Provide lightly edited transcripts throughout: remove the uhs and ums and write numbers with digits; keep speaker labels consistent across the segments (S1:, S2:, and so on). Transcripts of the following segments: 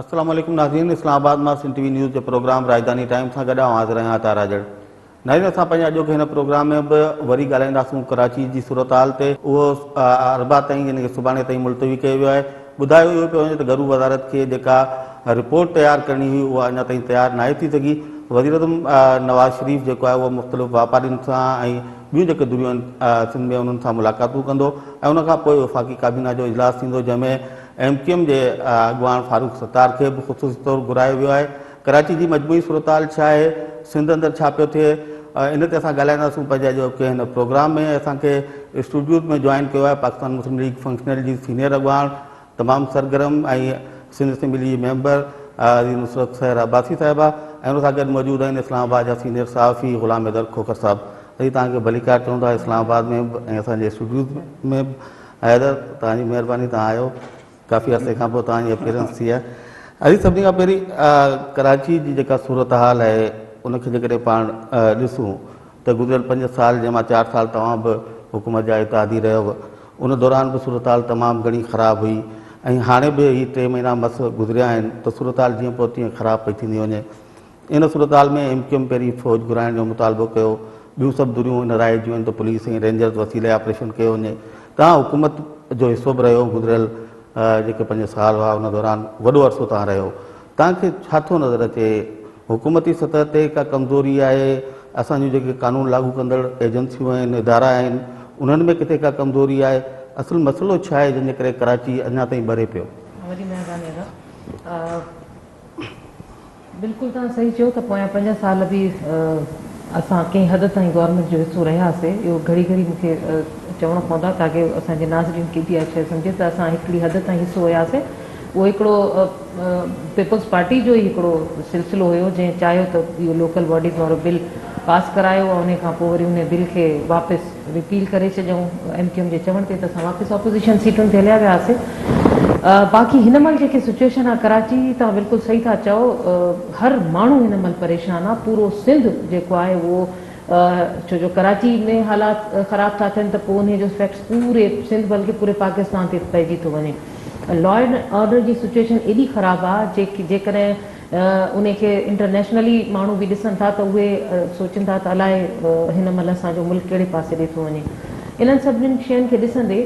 S1: السلام عليڪم ناظرين اسلام آباد مان سنڌ ٽي وي نيوز جي پروگرام راڄڌاني ٽائيم سان گڏ آئون حاضر آهيان عطا راڄڙ. ناظرين اسان پنهنجي اڄوڪي هن پروگرام ۾ به وري ڳالهائينداسون ڪراچي جي صورتحال تي اهو اربع تائين يعني ڪي سڀاڻي تائين ملتوي ڪيو ويو آهي ٻڌايو اهو پيو وڃي ته گهرو وزارت کي جيڪا رپورٽ تيار ڪرڻي هئي اها اڃا تائين تيار ناهي ٿي سگهي وزيراعظم نواز شريف جيڪو آهي اهو مختلف واپارين سان ۽ ٻيون جيڪي ڌريون آهن سنڌ ۾ انهن سان ملاقاتون ڪندو ۽ ان کان پوء وفاقي ڪابينا جو اجلاس ٿيندو جنهن ۾ ايم ڪيو ايم جي اڳواڻ فاروق ستار کي به خصوصي طور گهرايو ويو آهي. ڪراچي جي مجموعي صورتحال ڇا آهي، سنڌ اندر ڇا پيو ٿئي، ان تي اسان ڳالهائينداسون پنهنجي اڄوڪي هن پروگرام ۾ اسان کي اسٽوڊيوز ۾ جوائن ڪيو آهي پاڪستان مسلم ليگ فنڪشنل جي سينيئر اڳواڻ تمام سرگرم ۽ سنڌ اسيمبلي جي ميمبر عزيز نصرت سحر عباسي صاحبه ۽ ان سان گڏ موجود آهن اسلام آباد جا سينيئر صحافي غلام حيدر کوکر صاحب. اسين توهان کي ڀليڪار چئون ٿا اسلام آباد ۾ به ۽ اسان جي اسٽوڊيوز ۾ به. حيدر توهان جي مهرباني توهان آيو ڪافي عرصي کان پوء توهان جي اپيئرنس ٿي آهي. عزيز سڀني کان پهرين ڪراچي جي جيڪا صورتحال آهي ان کي جيڪڏهن پاڻ ڏسون ته گذريل 5 سال جنهن مان 4 سال توهان به حڪومت جا اتحادي رهيو ان دوران به صورتحال تمام گهڻي خراب هئي ۽ هاڻي به هي 3 مهينا مس گذريا آهن ته صورتحال جيئن پوء تيئن خراب پئي ٿيندي وڃي. ان صورتحال ۾ ايم ڪيو ايم پهرين فوج گهرائڻ جو مطالبو ڪيو، ٻيون سڀ ڌريون ان راء جون آهن ته پوليس ۽ رينجرز وسيلي آپريشن ڪيو وڃي. توهان حڪومت جو حصو به رهيو، گذريل جيڪي 5 سال هئا ان دوران وڏو عرصو توهان رهيو، توهان کي ڇا ٿو نظر اچي حڪومتي سطح تي ڪا ڪمزوري آهي، اسان جون جيڪي قانون لاڳو ڪندڙ ايجنسيون آهن، ادارا آهن انهن ۾ ڪٿي ڪا ڪمزوري آهي، اصل مسئلو ڇا آهي جنهن جي ڪري ڪراچي اڃا تائين ٻري پيو؟
S2: وڏي مهرباني ادا. بلڪل توهان صحيح چيو ته پويان 5 سال به اسان ڪنهن حد تائين گورنمينٽ جو حصو رهياسي اهو گهڙي گهڙي مون کي چوڻو پوندو آهي تاڪه اسان جي ناظرين کي به اها شيء سمجهي ته اسان هڪڙي حد تائين حصو هياسي اهو هڪڙو پيپلز پارٽي جو ئي هڪڙو سلسلو هيو جنهن چاهيو ته اهو لوڪل باڊيز وارو بل پاس ڪرايو ۽ انهي کان پوء وري انهي بل کي واپس رپيل ڪري ڇڏيائون ايم ڪيو ايم جي چوڻ تي ته اسان واپس اپوزيشن سيٽن تي هليا وياسي باقي هن مهل جيڪي سچويشن آ ڪراچي جي توهان بلڪل صحيح ٿا چئو هر ماڻهو هن مهل پريشان آ پورو سنڌ جيڪو آهي اهو ڇو جو ڪراچي ۾ حالات خراب ٿا ٿين ته پوء انهي جو افيڪٽس پوري سنڌ بلڪه پوري پاڪستان تي پئجي ٿو وڃي لا اينڊ آرڊر جي سچويشن ايڏي خراب آ جيڪڏهن انهي کي انٽرنيشنلي ماڻهو به ڏسن ٿا ته اهي سوچين ٿا ته الائي هن مهل اسان جو ملڪ ڪهڙي پاسي ڏي ٿو وڃي. انهن سڀني شين کي ڏسندي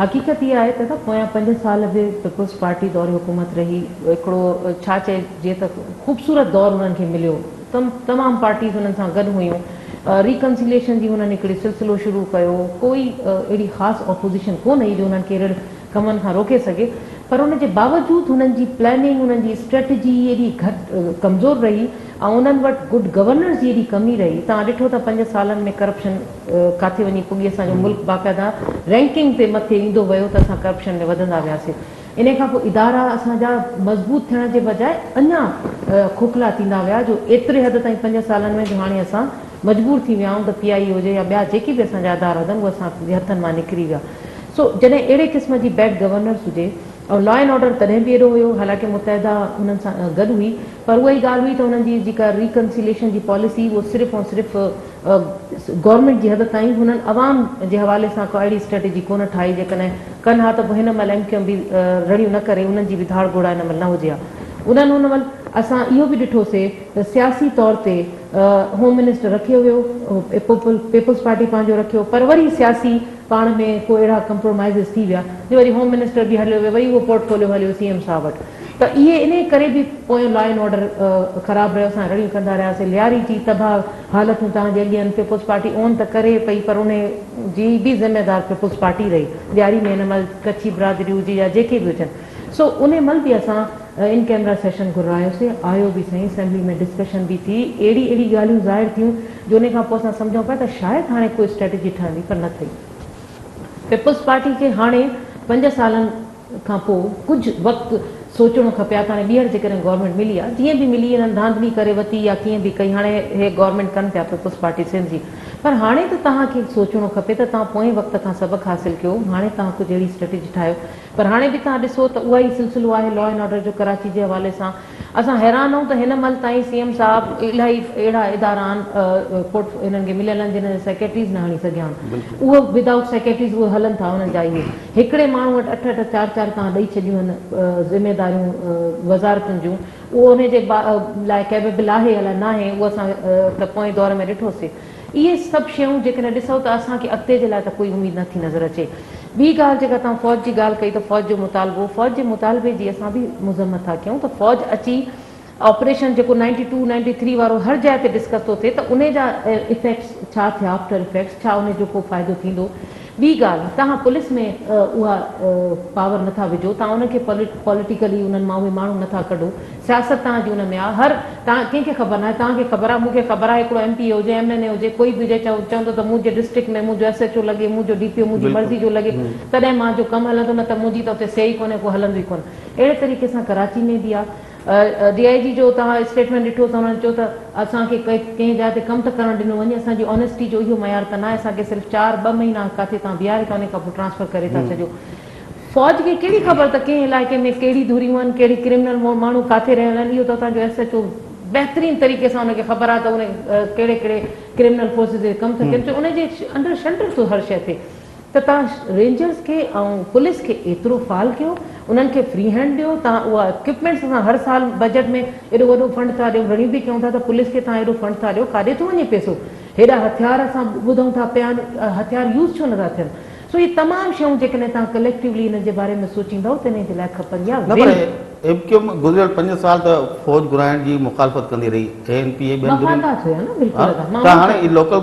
S2: حقيقت اها آهي ته پويان 5 سال به پيپلز پارٽي دور حڪومت رهي هڪڙو ڇا چئجي ته خوبصورت دور انهن کي مليو تمام پارٽيز انهن سان گڏ هيون ريڪنسيليشن جي هنن هڪڙي سلسلو شروع ڪيو ڪوئي اهڙي خاص اپوزيشن ڪونه هئي جو انهن کي اهڙي ڪمن کان روڪي سگهي پر ان جي باوجود هنن جي پلاننگ انهن جي اسٽريٽجي ايڏي گهٽ ڪمزور رهي ۽ انهن وٽ گڊ گورننس جي ايڏي ڪمي رهي توهان ڏٺو ته 5 سالن ۾ ڪرپشن ڪاٿي وڃي پڳي اسان جو ملڪ باقاعده رينڪنگ تي مٿي ايندو ويو ته اسان ڪرپشن ۾ وڌندا وياسي انهي کان پوء ادارا اسان جا مضبوط ٿيڻ جي بجاء اڃا کوکلا ٿيندا ويا جو ايتري حد تائين 5 سالن ۾ جو هاڻي اسان مجبور ٿي ويا آهيون ته پي آء اي هجي يا ٻيا جيڪي به اسان جا ادارا هجن اهي اسان جي هٿن مان نڪري ويا. سو جڏهن اهڙي قسم جي بيڊ گورننس هجي ۽ لا اينڊ آرڊر تڏهن به اهڙو هيو حالانڪه متحده انهن سان گڏ هئي پر اها ئي ڳالهه هئي ته انهن جي جيڪا ريڪنسيليشن جي پاليسي اهو صرف ۽ صرف گورنمينٽ جي حد تائين هنن عوام جي حوالي سان ڪا اهڙي اسٽريٽجي ڪونه ٺاهي جيڪڏهن ڪن ها ته پوء هن مهل ايم ڪيو ايم به رڙيون نه ڪري انهن جي به ڌاڙ گهوڙا هن مهل نه هجي ها انهن ان مهل اسان اهو به ڏٺوسي ته سياسي طور تي هوم منسٽر رکيو ويو، پيپلز پارٽي پنهنجو رکيو پر وري سياسي پاڻ ۾ ڪو اهڙا ڪمپرومائيزز ٿي ويا جو وري هوم منسٽر به هليو ويو وري اهو پورٽ فوليو هليو سي ايم صاحب وٽ ته اهي انهي ڪري به پويون لا اينڊ آرڊر خراب رهيو اسان رڙيون ڪندا رهياسي لياري جي تباهه حالتون توهان جي اڳيان آهن پيپلز پارٽي اون ته ڪري پئي پر انهي جي به ذميوار پيپلز پارٽي رهي لياري ۾ هن مهل ڪڇي برادري هجي يا جيڪي به هجن سو انهي مهل به اسان ان ڪئميرا سيشن گهرايوسي، آيو به سهي، اسيمبلي ۾ ڊسڪشن به ٿي، اهڙي اهڙي ڳالهيون ظاهر ٿيون جو انهي کان پوء اسان سمجهون پيا ته شايد هاڻي ڪو اسٽريٽجي ٺهندي پر نه ٺهي. پيپلز پارٽي کي هاڻي 5 سالن کان پوء ڪجهه وقت سوچڻو کپي ها ته هاڻي ٻيهر جيڪڏهن گورنمينٽ ملي ها، جيئن به ملي انهن ڌانڌلي ڪري وتي يا ڪيئن به ڪئي هاڻي هي گورنمينٽ ڪن پيا پيپلز پارٽي سنڌ جي. پر هاڻي ته توهان کي سوچڻو کپي ته توهان پوئين وقت کان سبق حاصل ڪيو، هاڻي توهان ڪجهه اهڙي اسٽريٽجي ٺاهيو. پر هاڻي به توهان ڏسو ته اها ئي سلسلو آهي لا اينڊ آرڊر جو ڪراچي جي حوالي سان. اسان حيران آهيون ته هن مهل تائين سي ايم صاحب الاهي اهڙا ادارا آهن پورٽ هنن کي مليل آهن جنهن جا سيڪريٽريز نه هڻي سگهيا آهن. اهو ود آئوٽ سيڪريٽريز اهي هلن ٿا انهن جا اهي هڪڙي ماڻهو وٽ اٺ اٺ چار چار توهان ڏئي ڇڏيون آهن ذميداريون وزارتن جون. اهو انهي جي لاء ڪيپيبل آهي الائي ناهي اهو اسان ته پوئين دور ۾ ڏٺوسي. اهي سڀ شيون جيڪڏهن ڏسو ته اسان کي اڳتي جي لاء ته ڪوئي اميد نه ٿي نظر اچي. ٻي ڳالهه جيڪا توهان فوج جي ڳالهه ڪئي ته فوج جو مطالبو، فوج جي مطالبي جي اسان به مذمت ٿا ڪيون ته فوج اچي آپريشن جيڪو نائنٽي ٽو، نائنٽي ٿري وارو هر جاء تي ڊسڪس ٿو ٿئي ته انهي جا افيڪٽس ڇا ٿيا، آفٽر افيڪٽس ڇا انهي جو ڪو فائدو ٿيندو. ٻي ڳالهه توهان پوليس ۾ اها پاور نٿا وجهو، توهان انهن کي پوليٽيڪلي انهن مان اهي ماڻهو نٿا ڪڍو، سياست توهان جي ان ۾ آهي، هر توهان ڪنهن کي خبر ناهي، توهان کي خبر آهي، مون کي خبر آهي، هڪڙو ايم پي اي هجي، ايم اين اي هجي، ڪوئي به هجي چوندو ته منهنجي ڊسٽرڪٽ ۾ منهنجو ايس ايڇ او لڳي، منهنجو ڊي پي او منهنجي مرضي جو لڳي تڏهن مان جو ڪم هلندو نه ته منهنجي ته اتي سي ئي ڪونهي ڪو هلندو ئي ڪونه. اهڙي طريقي سان ڪراچي ۾ به آهي. ڊي I جي جو توهان اسٽيٽمينٽ ڏٺو ته انهن چيو ته اسان کي ڪنهن جاء تي ڪم ته ڪرڻ ڏنو وڃي اسان جي آنيسٽي جو اهو معيار ته ناهي اسان کي صرف چار ٻه مهينا ڪاٿي توهان بيهاري ٿا انهي کان پوء ٽرانسفر ڪري ٿا ڇڏيو فوج کي ڪهڙي خبر ته ڪنهن علائقي ۾ ڪهڙي ڌريون آهن ڪهڙي ڪرمنل ماڻهو ڪاٿي رهيل آهن اهو ته اتان جو ايس ايڇ او بهترين طريقي سان ان کي خبر آهي ته ان ڪهڙي ڪهڙي ڪرمنل فورسز ڪم ٿا ڪن ڇو ان جي انڊر شنڊر ٿو هر شيء ٿئي ته توهان رينجرز کي ۽ پوليس کي ايترو فعال ڪيو، انهن کي فري هينڊ ڏيو، توهان اها اڪوپمينٽس اسان هر سال بجيٽ ۾ ايڏو وڏو فنڊ ٿا ڏيون، رڙيون به ڪيون ٿا ته پوليس کي توهان ايڏو فنڊ ٿا ڏيو، ڪاڏي ٿو وڃي پئسو، هيڏا هٿيار اسان ٻڌون ٿا پيا آهن، هٿيار يوز ڇو نٿا ٿين، سو اهي تمام شيون جيڪڏهن توهان ڪليڪٽيولي انهن جي باري ۾ سوچيندؤ ته انهي جي لاء کپندي آهي
S1: نه پر ايم ڪيو ايم گذريل پنج سال ته فوج گهرائڻ جي مخالفت ڪندي رهي، اي اين پي ۽ ٻين ڌرين
S2: مفادات هيا نه بلڪل ادا مان
S1: ته هاڻي هي لوڪل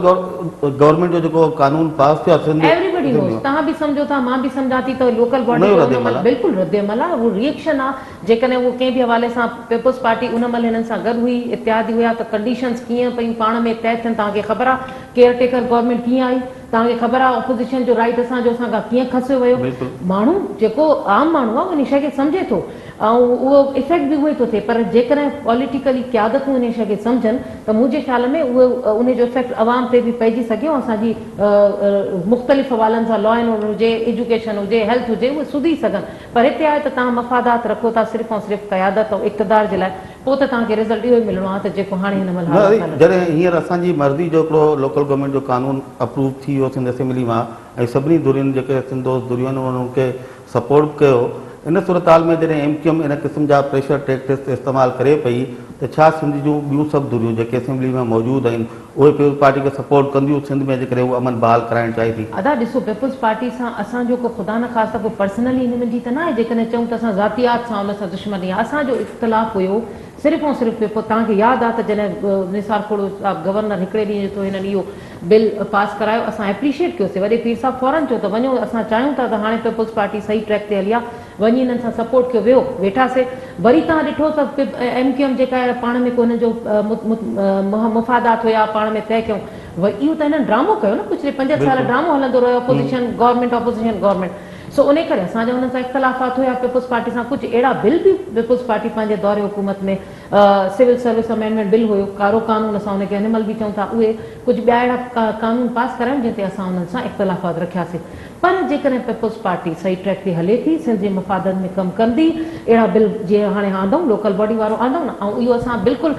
S1: گورنمينٽ جو جيڪو قانون پاس ٿيو آهي سنڌ
S2: ايوري بڊي نوز توهان به سمجهو ٿا مان به سمجهان ٿي ته لوڪل باڊي جو ان مهل بلڪل رد عمل آهي اهو ري ايڪشن آهي جيڪڏهن اهو ڪنهن به حوالي سان پيپلز پارٽي ان مهل هنن سان گڏ هئي اتحادي هيا ته ڪنڊيشنز ڪيئن پيون پاڻ ۾ طئي ٿين توهان کي خبر آهي ڪيئر ٽيڪر گورنمينٽ ڪيئن آئي توهان کي خبر آهي اپوزيشن جو رائيٽ اسان جو اسان کان ڪيئن کسيو ويو. ماڻهو جيڪو عام ماڻهو آهي اهو ان شيء کي سمجهي ٿو ۽ اهو افيڪٽ به اهو ئي ٿو ٿئي پر جيڪڏهن پوليٽيڪلي قيادتون ان شيء کي سمجهن ته منهنجي خيال ۾ اهو ان جو افيڪٽ عوام تي به پئجي سگهي ۽ اسان جي مختلف حوالن سان لا اينڊ آرڊر هجي ايجوڪيشن هجي هيلٿ هجي اهي سڌري سگهن پر هتي آهي ته توهان مفادات رکو ٿا صرف ۽ صرف قيادت ۽ اقتدار جي لاء پوء ته توهان کي رزلٽ اهو ئي ملڻو آهي ته جيڪو هاڻي هن مهل
S1: نه
S2: حالات هلن.
S1: جڏهن هينئر اسان جي مرضي جو هڪڙو لوڪل گورنمينٽ جو قانون اپروو ٿي ويو سنڌ اسيمبلي مان ۽ سڀني ڌرين جيڪي سنڌ دوست ڌريون آهن انهن ان کي سپورٽ به ڪيو ان صورتحال ۾ جڏهن ايم ڪيو ايم ان قسم جا پريشر ٽيڪٽس استعمال ڪري پئي ته ڇا سنڌ جون ٻيون سڀ ڌريون جيڪي اسيمبلي ۾ موجود آهن اهي پيپلز پارٽي کي سپورٽ ڪنديون سنڌ ۾ جيڪڏهن هو امن بحال ڪرائڻ چاهي ٿي.
S2: ادا ڏسو پيپلز پارٽي سان اسان جو ڪو خدا نخواسته ڪو پرسنلي انيمنٽي ته ناهي جيڪڏهن چئون ته اسان ذاتيات سان ان سان دشمني آهي اسان جو اختلاف هيو صرف ۽ صرف پيپلز توهان کي ياد آهي ته جڏهن نثار کوڙو صاحب گورنر هڪڙي ڏينهن جو ٿيو هنن اهو بل پاس ڪرايو اسان اپريشيٽ ڪيوسي وڏي پير صاحب فورن چيو ته وڃو اسان چاهيون ٿا ته هاڻي پيپلز پارٽي صحيح ٽريڪ تي هلي آهي وڃي انهن سان سپورٽ ڪيو ويو ويٺاسي وري توهان ڏٺو ته ايم ڪيو ايم جيڪا آهي پاڻ ۾ ڪو هنن جو مفادات هيا پاڻ ۾ طئي ڪيون وري اهو ته هنن ڊرامو ڪيو نه پڇلي 5 سال ڊرامو هلندو رهيو opposition government opposition government سو انهي ڪري اسان جا انهن سان اختلافات هيا پيپلز پارٽي سان ڪجهه اهڙا بل به پيپلز پارٽي پنهنجي دور حڪومت ۾ سول سروس امينڊمينٽ بل هيو ڪارو قانون اسان ان کي انيمل به چئون ٿا اهي ڪجهه ٻيا اهڙا قانون پاس ڪرايون جنهن تي اسان انهن سان اختلافات رکياسي پر جيڪڏهن پيپلز پارٽي صحيح ٽريڪ تي هلي ٿي، سنڌ جي مفادن ۾ ڪم ڪندي، اهڙا بل جيئن هاڻي آندائون لوڪل باڊي وارو آندائون نه ۽ اهو اسان بلڪل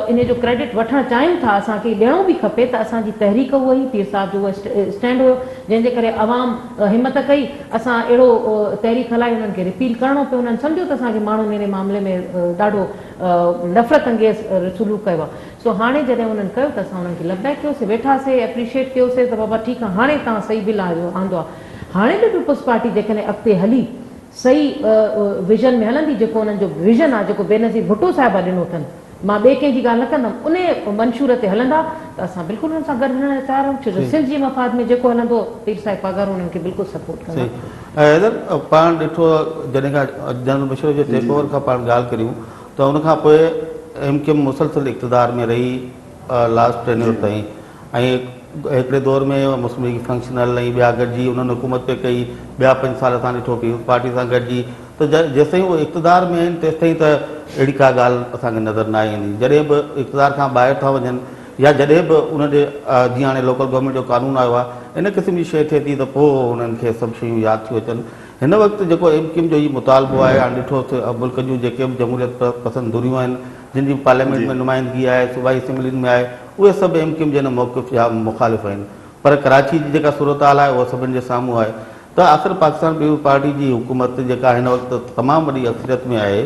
S2: انهي جو ڪريڊٽ وٺڻ چاهيون ٿا اسان کي ڏيڻو به کپي ته اسان جي تحريڪ اها هئي پير صاحب جو اهو اسٽينڊ هيو جنهن جي ڪري عوام همت ڪئي اسان اهڙو تحريڪ هلائي انهن کي رپيل ڪرڻو پيو انهن سمجهيو ته اسان کي ماڻهن انهي معاملي ۾ ڏاڍو نفرت انگيز سلوڪ ڪيو آهي. سو هاڻي جڏهن انهن ڪيو ته اسان انهن کي لبيڪ ڪيوسي، ويٺاسي، اپريشيٽ ڪيوسي ته بابا ٺيڪ آ هاڻي توهان صحيح بل آيو آندو آ. هاڻي به پيپلز پارٽي جيڪڏهن اڳتي هلي صحيح ويزن ۾ هلندي جيڪو انهن جو ويزن آ جيڪو بينظير ڀٽو صاحبه ڏنو اٿن مان ٻئي ڪنهن جي ڳالهه نه ڪندم انهي منشور تي هلندا ته اسان بلڪل انهن سان گڏ هلڻ لاء تيار آهيون ڇو جو سنڌ جي مفاد ۾ جيڪو هلندو پير صاحب پاڳارو انهن کي بلڪل سپورٽ ڪندا.
S1: صحيح حيدر پاڻ ڏٺو جڏهن کان جنرل مشرف جي ٽيڪ اوور کان پاڻ ڳالهه ڪريون ته ان کان پوء ايم ڪيو ايم مسلسل اقتدار ۾ رهي لاسٽ ٽينيور تائين ۽ هڪڙي دور ۾ مسلم ليگ فنڪشنل ۽ ٻيا گڏجي انهن حڪومت پئي ڪئي ٻيا پنج سال اسان ڏٺو پيپلز پارٽي سان گڏجي ته جيستائين اهي اقتدار ۾ آهن تيستائين ته اهڙي ڪا ڳالهه اسان کي نظر ناهي ايندي جڏهن به اقتدار کان ٻاهر ٿا وڃن يا جڏهن به ان جي جيئن هاڻي لوڪل گورنمينٽ جو قانون آيو آهي ان قسم جي شيء ٿئي ٿي ته پوء انهن کي سڀ شيون ياد ٿيون اچن. هن وقت جيڪو ايم ڪيو ايم جو هي مطالبو آهي هاڻي ڏٺو ته ملڪ جون جيڪي به جمهوريت پسند ڌريون آهن جن جي پارليامينٽ ۾ نمائندگي آهي صوبائي اسيمبلين ۾ آهي اهي سڀ ايم ڪيو ايم جي هن موقف جا مخالف آهن پر ڪراچي جي جيڪا صورتحال آهي اها سڀن جي سامهون آهي ته آخر پاڪستان پيپلز پارٽي جي حڪومت جيڪا هن وقت تمام وڏي اڪثريت ۾ آهي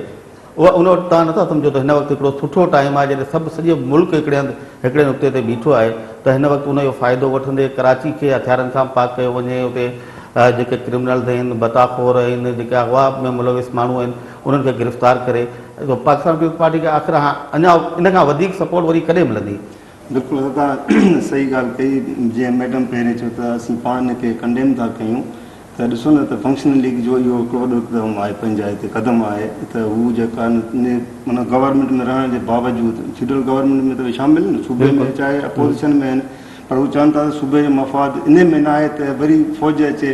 S1: اها ان وقت توهان نٿا سمجهو ته هن وقت هڪڙو سٺو ٽائيم آهي جڏهن سڀ سڄو ملڪ هڪڙي هنڌ هڪڙي نقطي تي بيٺو آهي ته هن وقت ان جو فائدو وٺندي ڪراچي کي هٿيارن کان پاڪ ڪيو وڃي اتي جيڪي ڪرمنلز آهن ڀتا خور آهن جيڪي اغوا ۾ ملوث ماڻهو آهن انهن کي گرفتار ڪري پاڪستان پيپلز پارٽي کي آخر اڃا ان کان وڌيڪ سپورٽ وري ڪڏهن ملندي؟
S3: بلڪل ادا توهان صحيح ڳالهه ڪئي جيئن ميڊم پهرين چيو ته اسين پاڻ ان کي ڪنڊيم ٿا ڪيون ته ڏسو نه ته فنڪشنل ليگ جو اهو هڪڙو وڏو اقدام آهي پنهنجا هتي قدم آهي ته هو جيڪا معنيٰ گورنمينٽ ۾ رهڻ جي باوجود فيڊرل گورنمينٽ ۾ ته شامل آهن صوبي ۾ چاهي اپوزيشن ۾ آهن پر هو چون ٿا ته صوبي جو مفاد ان ۾ نه آهي ته وري فوج اچي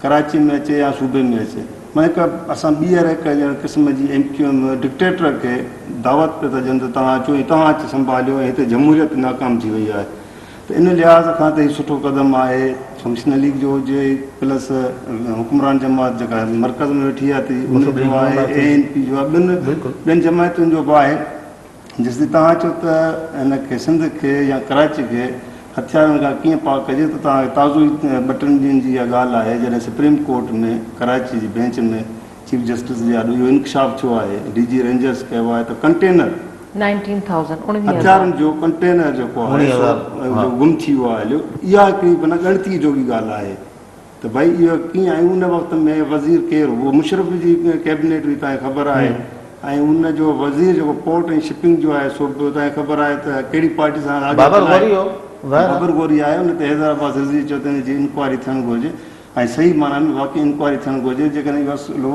S3: ڪراچي ۾ اچي يا صوبي ۾ اچي معنيٰ هڪ اسان ٻيهر هڪ ڄڻ قسم جي ايم ڪيو ايم ڊڪٽيٽر کي دعوت پيا ٿا ڏين ته توهان اچو ۽ توهان اچي سنڀاليو ۽ هتي جمهوريت ناڪام ٿي وئي آهي ته ان لحاظ کان ته هي سٺو قدم آهي فنڪشنل ليگ جو هجي پلس حڪمران جماعت جيڪا مرڪز ۾ ويٺي آهي ته ان جو آهي اي اين پي جو آهي ٻين ٻين جماعتن جو به آهي جيستائين توهان چئو ته هن کي سنڌ کي يا ڪراچي کي هٿيارن کان ڪيئن پاڪ ڪجي ته توهان کي تازو ئي ٻه ٽن ڏينهن جي اها ڳالهه آهي جڏهن سپريم ڪورٽ ۾ ڪراچي جي بينچ ۾ چيف جسٽس جي آڏو اهو انڪشاف ٿيو آهي ڊي جي رينجرز ڪيو آهي ته ڪنٽينر هٿيارن جو ڪنٽينر جيڪو آهي سو گم ٿي ويو آهي هليو اها هڪڙي معنيٰ ڳڻتي جوڳي ڳالهه آهي ته ڀائي اهو ڪيئن ۽ ان وقت ۾ وزير ڪير هو؟ مشرف جي ڪيبنيٽ هئي توهان کي خبر آهي ۽ ان جو وزير جيڪو پورٽ ۽ شپنگ جو آهي سو به توهان کي خبر آهي ته ڪهڙي پارٽي سان لاڳاپيل آهي. بابر غوري آهي ان تي حيدر عباس رضوي چيو ته ان جي انڪوائري ٿيڻ گهرجي ۽ صحيح معنيٰ ۾ واقعي انڪوائري ٿيڻ گهرجي جيڪڏهن اهو اصلو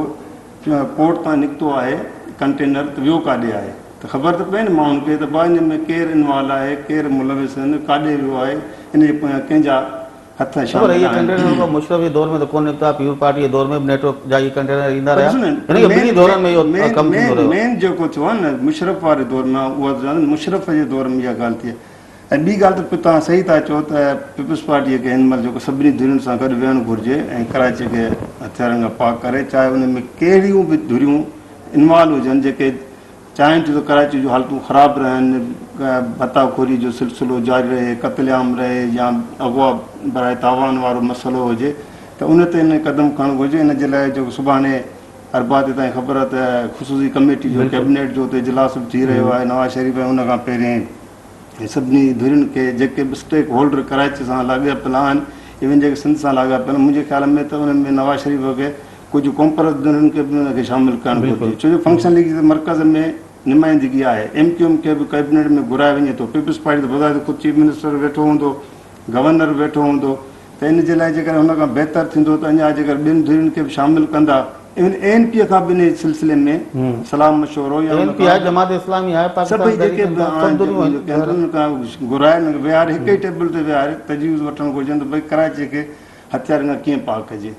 S3: پورٽ تان نڪتو آهي ڪنٽينر ته ويو ڪاڏي آهي ته خبر ته پئي نه ماڻهن کي ته ڀاء ان ۾ ڪير انوالو آهي ڪير ملوث آهن ڪاڏي ويو آهي ان جي پويان ڪنهن جا هٿ
S1: خبر
S3: شامل
S1: اهي
S3: آهن.
S1: ڪنٽينر رڳو مشرف جي دور ۾ ته ڪونه نڪتا، پيپلز پارٽي جي دور ۾ به نيٽ ورڪ جا اهي ڪنٽينر ايندا
S3: پر
S1: رهيا.
S3: ڏسو نه
S1: هن کي ٻنهي
S3: مين
S1: دورن ۾ اهو
S3: مين
S1: ڪم ٿيندو
S3: مين
S1: رهيو.
S3: مين جيڪو ٿيو آهي نه مشرف واري دور ۾ اها ته چوان ٿو مشرف جي دور ۾ اها ڳالهه ٿي آهي ۽ ٻي ڳالهه ته توهان صحيح ٿا چئو ته پيپلز پارٽي کي هن مهل جيڪو سڀني ڌرين سان گڏ ويهڻ گهرجي ۽ ڪراچي کي هٿيارن کان پاڪ ڪري چاهي ان ۾ ڪهڙيون به ڌريون انوالو هجن جيڪي چاهين ٿيون ته ڪراچي جون حالتون خراب رهن، ڀتا خوري جو سلسلو جاري رهي، قتل عام رهي يا اغوا براء تاوان وارو مسئلو هجي ته ان تي هن قدم کڻڻ گهرجي. ان جي لاء جيڪو سڀاڻي اربع تي تائين خبر آهي ته خصوصي ڪميٽي جو ڪيبنيٽ جو اتي اجلاس به ٿي رهيو آهي نواز شريف ۽ ان کان پهرين سڀني ڌرين کي جيڪي به اسٽيڪ هولڊر ڪراچي سان لاڳاپيل آهن ايون جيڪي سنڌ سان لاڳاپيل آهن منهنجي خيال ۾ ته انهن ۾ نواز شريف کي ڪجهه قومپرست ڌرين کي به ان کي شامل ڪرڻ گهرجي ڇو جو فنڪشنل ليگ جي ته مرڪز ۾ نمائندگي آهي ايم ڪيو ايم کي به ڪئبنيٽ ۾ گهرايو وڃي ٿو پيپلز پارٽي ته بظاهر خود چيف منسٽر ويٺو هوندو گورنر به ويٺو هوندو ته ان جي لاء جيڪڏهن هن کان بهتر ٿيندو ته اڃا جيڪر ٻين ڌرين کي به شامل ڪندا ايون اي اين پي کان به ان سلسلي ۾ صلاح مشورو يا
S1: اي اين پي آهي جماعت اسلامي آهي پاڪستان
S3: سڀئي جيڪي به آهن انهن کان گهرائي ويهاري هڪ ئي ٽيبل تي ويهاري تجويز وٺڻ گهرجن ته ڀئي ڪراچي کي هٿيارن کان ڪيئن پاڪ ڪجي.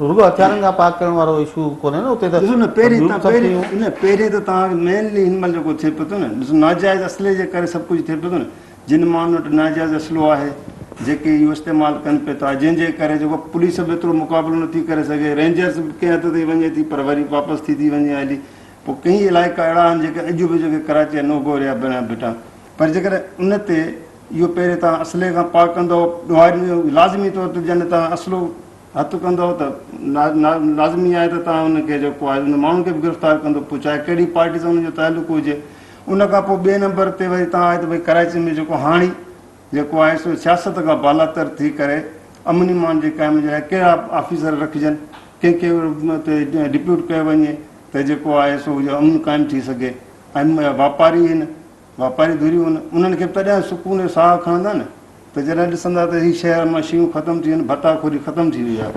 S1: رڳو هٿيارن کان پاڪ ڪرڻ وارو اشو ڪونهي نه اتي ته
S3: ڏسو نه پهرين تان پهرين نه پهرين ته توهان کي مينلي هن مهل جيڪو ٿئي پيو ٿو نه ڏسو ناجائز اسلحي جي ڪري سڀ ڪجهه ٿئي پيو ٿو نه جن ماڻهن وٽ ناجائز اسلحو آهي جيڪي اهو استعمال ڪن پيا ٿا جنهن جي ڪري جيڪو پوليس به ايترو مقابلو نٿي ڪري سگهي رينجرس به ڪنهن حد تائين وڃي ٿي پر وري واپس ٿي ٿي وڃي هلي پوء ڪئين علائقا اهڙا آهن جيڪي اڄ به جيڪي ڪراچي جا نو گو ايريا بڻيا بيٺا پر جيڪڏهن ان تي اهو پهرين توهان اسلحي کان پاڪ ڪندو ڏوهارين لازمي طور تي جڏهن توهان اسلحو هٿ ڪندؤ ته لازمي آهي ته توهان ان کي جيڪو آهي ان ماڻهن کي به گرفتار ڪندو پوء چاهي ڪهڙي پارٽي سان ان جو تعلق هجي ان کان پوء ٻئي نمبر تي وري توهان آهي ته ڀئي ڪراچي ۾ جيڪو هاڻي جيڪو آهي سو سياست کان بالاتر ٿي ڪري امن امان جي قيام جي لاء ڪهڙا آفيسر رکجن ڪنهن کي اتي ڊپيوٽ ڪيو وڃي ته جيڪو آهي سو امن قائم ٿي سگهي ۽ واپاري آهن واپاري ڌريون آهن انهن کي به تڏهن سڪون جو ساهه کڻندا نه ته جڏهن ڏسندا ته هي شهر مان شيون ختم ٿي ويون ڀتا خوري ختم ٿي وئي آهي.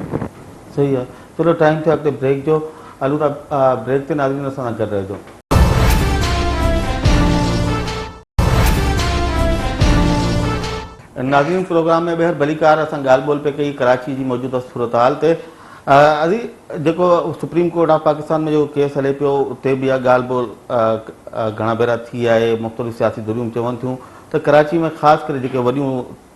S1: صحيح آهي چلو ٽائيم ٿيو اڳتي بريڪ جو هلون ٿا بريڪ تي ناظرين اسان سان گڏ رهجو. ناظرين پروگرام ۾ ٻيهر ڀليڪار اسان ڳالهه ٻولهه پئي ڪئي ڪراچي جي موجوده صورتحال تي ازي جيڪو سپريم ڪورٽ آف پاڪستان ۾ جيڪو ڪيس هلي پيو اتي به اها ڳالهه ٻولهه گهڻا ڀيرا ٿي آهي مختلف سياسي ڌريون چون ٿيون ته ته ڪراچي ۾ خاص ڪري جيڪي وڏيون